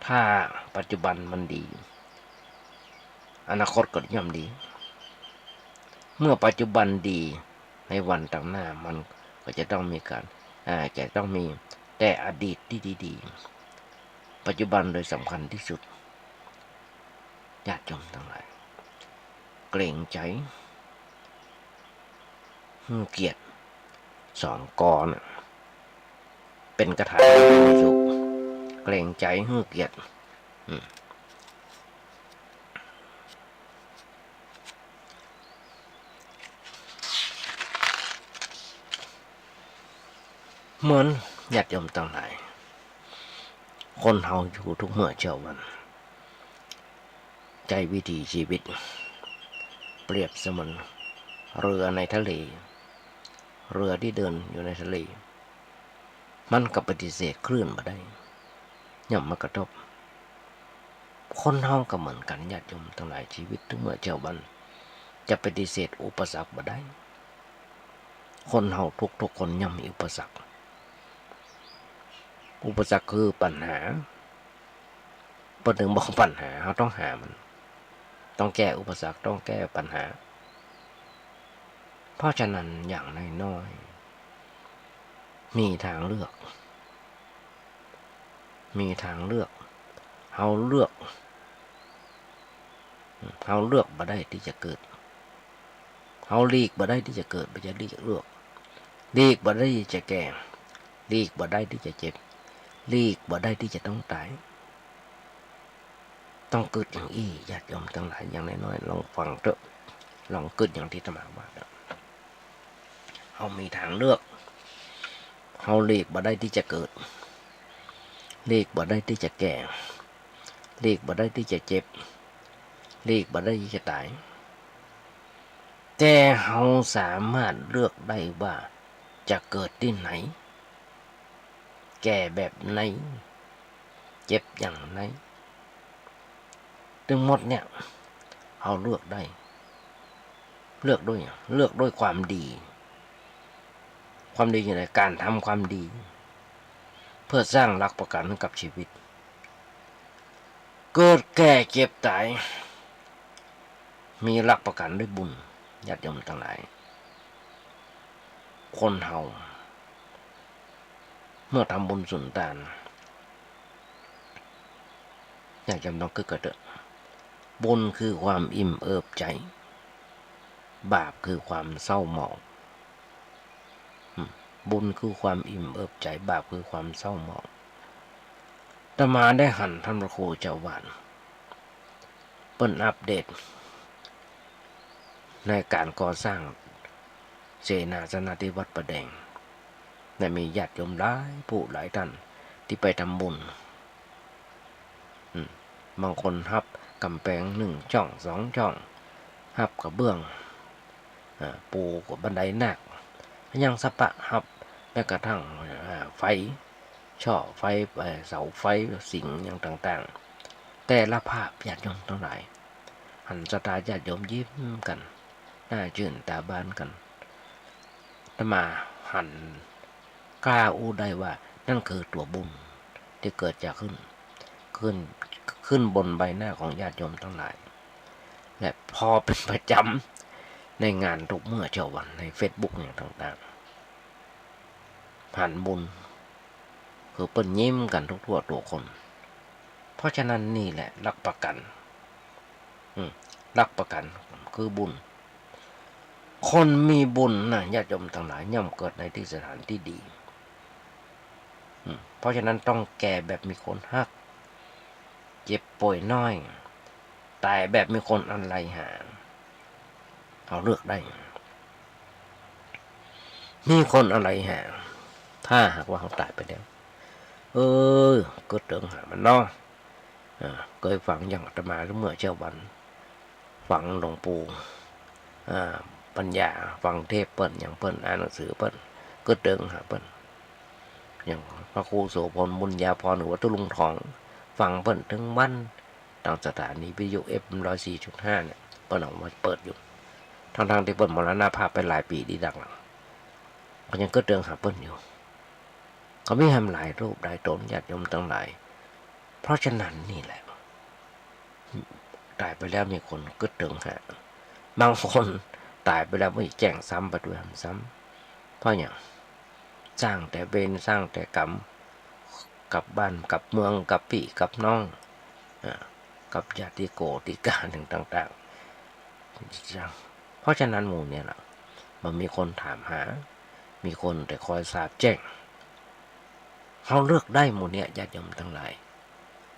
ถ้าปัจจุบันมันดี อนาคตก็ย่อมดี เมื่อปัจจุบันดี ในวันตางหน้ามันก็จะต้องมีการ อ่า จะต้องมีแต่อดีตตี้ดีๆ ปัจจุบันเลยสำคัญตี้สุด ญาติโยมตังหลาย เกรงใจ๋ หื้อเกียรติ สองกอน่ะ เป๋นคาถาของพระเยซู เกรงใจ๋ หื้อเกียรติ อืม เหมือนญาติโยมตังหลาย คนเฮาอยู่ทุกเมื่อเจ๊าวัน ใจ๊วิถีชีวิต เปรียบเสมือนเรือในทะเล เรือตี้เดินอยู่ในทะเล มันก็ปฏิเสธคลื่นบ่ได้ ย่อมมากระทบ คนเฮาก็เหมือนกั๋น ญาติโยมตังหลาย ชีวิตทุกเมื่อเจ๊าวัน จะปฏิเสธอุปสรรคบ่ได้ คนเฮาทุกๆ คนย่อมมีอุปสรรค อุปสรรคคือปัญหา เปิ้นนึ่งบอกปัญหา เฮาต้องหามัน ต้องแก้อุปสรรค ต้องแก้ปัญหา เพราะฉะนั้นอย่างน้อยๆ มีทางเลือก มีทางเลือก เฮาเลือก เฮาเลือกบ่ได้ตี้จะเกิด เฮาหลีกบ่ได้ตี้จะเกิด บ่ใจ้หลีกเลือก หลีกบ่ได้ตี้จะแก่ หลีกบ่ได้ตี้จะเจ็บ หลีกบ่ได้ตี้จะต้องต๋าย ต้องกึ๊ดอย่างอี้ ญาติโยมตังหลาย อย่างน้อยๆ ลองฟังเต๊อะ ลองกึ๊ดอย่างตี้อาตมาว่าเต๊อะ เฮามีทางเลือก เฮาหลีกบ่ได้ตี้จะเกิด หลีกบ่ได้ตี้จะแก่ หลีกบ่ได้ตี้จะเจ็บ หลีกบ่ได้ตี้จะต๋าย แต่เฮาสามารถเลือกได้ว่าจะเกิดตี้ไหน แก่แบบไหน เจ็บอย่างไหน ตึงหมดเนี่ย เฮาเลือกได้ เลือกด้วยหยัง เลือกด้วยความดี ความดีอย่างไร การทำความดี เพื่อสร้างหลักประกันให้กับชีวิต เกิดแก่เจ็บต๋าย มีหลักประกันด้วยบุญ ญาติโยมตังหลาย คนเฮา เมื่อทำบุญสุนตาน ญาติโยมต้องกึ๊ดกั๋นเต๊อะ บุญคือความอิ่มเอิบใจ๋ บาปคือความเศร้าหมอง อืม บุญคือความอิ่มเอิบใจ๋ บาปคือความเศร้าหมอง อาตมาได้หันท่านพระครูเจ้าอาวาส ปิ้นอัปเดตในก๋านก่อสร้างเสนาสนะตี้วัดป่าแดง และมีญาติโยมหลายผู้หลายต้านตี้ไปทำบุญ อืม บางคนฮับก๋ำแปงนึ่งจ้องสองจ้อง ฮับกระเบื้อง อ่า ปูบันไดนาค ยังสะปะฮับแม้กระทั่ง อ่า ไฟ ช่อไฟ เอ่อ เสาไฟสิงห์อย่างต่างๆ แต่ละภาพญาติโยมตังหลาย หันศรัทธาญาติโยมยิ้มกั๋น หน้าจื้นต๋าบานกั๋น อาตมาหันกล้าอู้ได้ว่านั่นคือตั๋วบุญตี้เกิดจะขึ้น ขึ้น ขึ้นบนใบหน้าของญาติโยมตังหลาย และผ่อเป๋นประจ๋ำในงานกู้เมื่อเจ๊าวันในเฟซบุ๊กอย่างต่างๆ หันบุญ คือเปิ้นยิ้มกั๋นทุกทั่วตัวคน เพราะฉะนั้นนี่แหละหลักประกั๋น อืม หลักประกั๋นคือบุญ คนมีบุญนะญาติโยมตังหลาย ย่อมเกิดในตี้สถานตี้ดี อืม เพราะฉะนั้นต้องแก่แบบมีคนฮัก เจ็บป่วยน้อย ต๋ายแบบมีคนอาลัยหา เฮาเลือกได้ มีคนอาลัยหา ถ้าหากว่าเฮาต๋ายไปแล้ว เออ กึ๊ดเติงหามันเนาะ อ่า เกยฟังอย่างอาตมาเมื่อเจ๊าวัน ฟังหลวงปู่ อ่า ปัญญา ฟังเทศน์เปิ้น อย่างเปิ้นอ่านหนังสือเปิ้น กึ๊ดเติงหาเปิ้น อย่างพระครูโสภณ บุญญาภรณ์ หรือว่าตุ๊ลุงทอง ฟังเปิ้นตึงวัน ตางสถานีวิทยุ เอฟเอ็ม ร้อยสี่จุดห้า เนี่ย เปิ้นเอามาเปิดอยู่ ตังๆ ตี้เปิ้นมรณภาพไปหลายปี๋ดีดักหลัง ก็ยังกึ๊ดเติงหาเปิ้นอยู่ ก็มีแหมหลายรูปหลายต๋นญาติโยมตังหลาย เพราะฉะนั้นนี่แหละ ต๋ายไปแล้วมีคนกึ๊ดเติงหา บางคนต๋ายไปแล้วบ่แจ้งซ้ำไปตวยหำซ้ำ เพราะหยัง สร้างแต่เวรสร้างแต่ก๋รรม กับบ้านกับเมือง กับปี้กับน้อง อ่า กับญาติโกติกาหนึ่งต่างๆ เพราะฉะนั้นหมู่เนี่ยล่ะ บ่มีคนถามหา มีคนแต่คอยสาบแจ้ง เฮาเลือกได้หมู่เนี่ยญาติโยมตังหลาย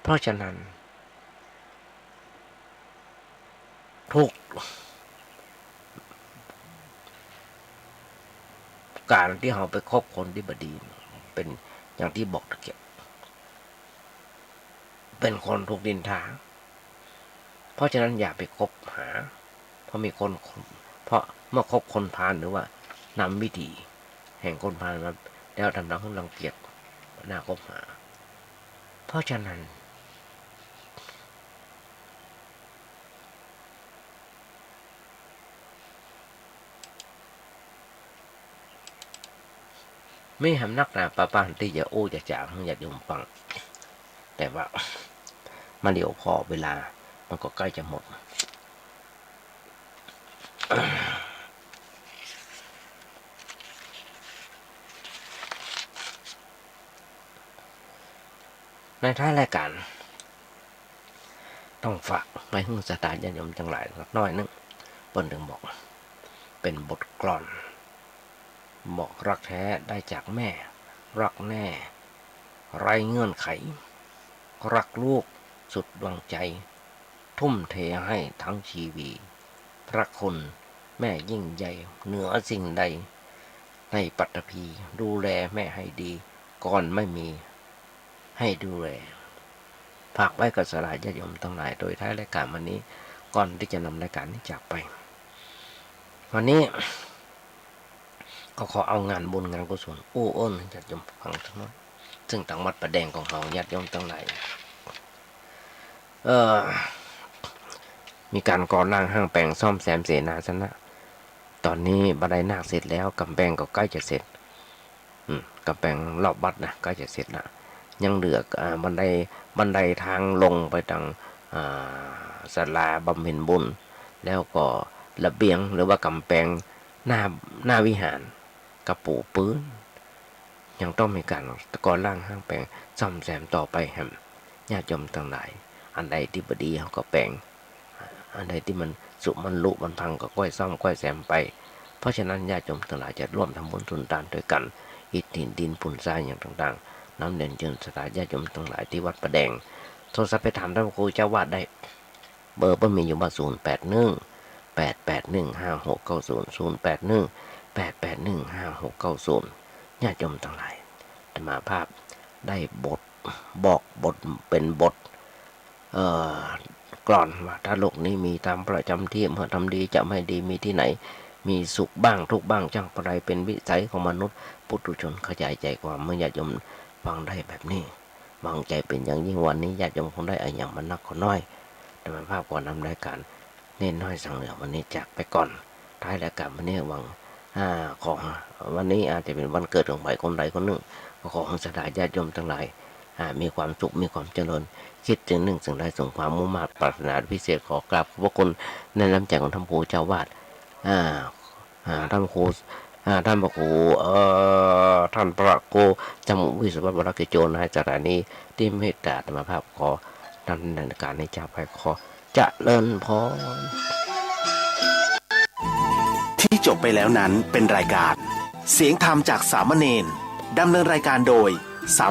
เพราะฉะนั้น ทุกก๋านตี้เฮาไปคบคนตี้บ่ดี เป๋นอย่างตี้บอกตะเกียบ เป๋นคนถูกนินทา เพราะฉะนั้นอย่าไปคบหา เพราะมีคน เพราะเมื่อคบคนพาลหรือว่านำวิถีแห่งคนพาลมาแล้ว ทำให้รังเกียจ บ่น่าคบหา เพราะฉะนั้น มีแหมนักหนาปะปานตี้จะอู้จะจ๋าหื้อญาติโยมฟัง แต่ว่ามาเดี๋ยวผ่อเวลามันก็ใก้จะหมด ในท้ายรายก๋าน ต้องฝากไว้หื้อศรัทธาญาติโยมตังหลายสักหน้อยนึ่ง เปิ้นตึงบอก เป๋นบทกลอน บอกรักแท้ได้จากแม่ รักแน่ไร้เงื่อนไข รักลูกสุดดวงใจ ทุ่มเทให้ทั้งชีวี พระคุณแม่ยิ่งใหญ่ เหนือสิ่งใดในปัตภี ดูแลแม่ให้ดี ก่อนไม่มีให้ดูแล ฝากไว้กับศรัทธาญาติโยมตังหลาย โดยท้ายรายก๋านวันนี้ ก่อนตี้จะนำรายก๋านนี้จากไป วันนี้ ก็ขอเอางานบุญงานกุศลอู้เอิ้นหื้อญาติโยมฟังสักหน้อย ซึ่งตางวัดป่าแดงของเฮาญาติโยมตังหลาย เอ่อ มีก๋านก่อร่างห้างแป๋งซ่อมแซมเสนาสนะ ต๋อนนี้บันไดนาคเสร็จแล้ว ก๋ำแปงก็ใก้จะเสร็จ อืม ก๋ำแปงรอบวัดนะ ใก้จะเสร็จละ ยังเหลือ อ่า บันได บันไดตางลงไปตาง อ่า ศาลาบำเพ็ญบุญ แล้วก็ระเบียงหรือว่าก๋ำแปงหน้า หน้าวิหาร ก็ปูพื้น ยังต้องมีก๋านก่อร่างห้างแป๋งซ่อมแซมต่อไปแหม ญาติโยมตังหลาย อันใดตี้บ่ดีเฮาก็แป๋ง อันใดตี้มันสุมันลุมันพังก็ค่อยซ่อมค่อยแซมไป เพราะฉะนั้นญาติโยมตังหลายจะร่วมทำบุญทุนตานตวยกั๋น อิฐหินดินปูนทรายอย่างต่างๆ น้ำเดือนเจิญศรัทธาญาติโยมตังหลายตี้วัดป่าแดง โทรศัพท์ไปถามต้านพระครูเจ้าอาวาสได้ เบอร์เปิ้นมีอยู่ว่า ศูนย์แปดหนึ่ง แปดแปดหนึ่ง ห้าหกเก้าศูนย์ ศูนย์แปดหนึ่ง แปดแปดหนึ่ง ห้าหกเก้าศูนย์ ญาติโยมตังหลาย อาตมาภาพได้บท บอกบท เป๋นบท เอ่อ กลอนว่า ถ้าโลกนี้มีธรรมประจ๋ำที่ เมื่อทำดีจะไม่ดี มีที่ไหน มีสุขบ้างทุกข์บ้าง ช่างปะไร เป๋นวิสัยของมนุษย์ปุถุชน ขยายใจ๋ความ เมื่อญาติโยมฟังได้แบบนี้ หวังใจ๋เป๋นอย่างยิ่ง วันนี้ญาติโยมคงได้อะหยังบ่นักก็น้อย อาตมาภาพขอนำรายการเณรน้อยสังเหลือวันนี้จากไปก่อน ท้ายรายการวันนี้หวัง อ่า ขอ วันนี้อาจจะเป๋นวันเกิดของใผคนใดคนนึ่ง ก็ขอศรัทธาญาติโยมตังหลาย อ่า มีความสุข มีความเจริญ คิดสิ่งนึ่งสิ่งใดสมความมุ่งมาดปรารถนา พิเศษขอกราบขอบพระคุณในน้ำใจ๋ของท่านครูเจ้าอาวาส อ่า อ่า ท่านครู อ่า ท่านพระครู เอ่อ ท่านพระครูจำวิศวะวรกิจโจ นายสถานี ตี้เมตตา อาตมาภาพขอดำเนินการนี้จากไป ขอเจริญพร ที่จบไปแล้วนั้นเป็นรายการเสียงธรรมจากสามเณร ดำเนินรายการโดยสาม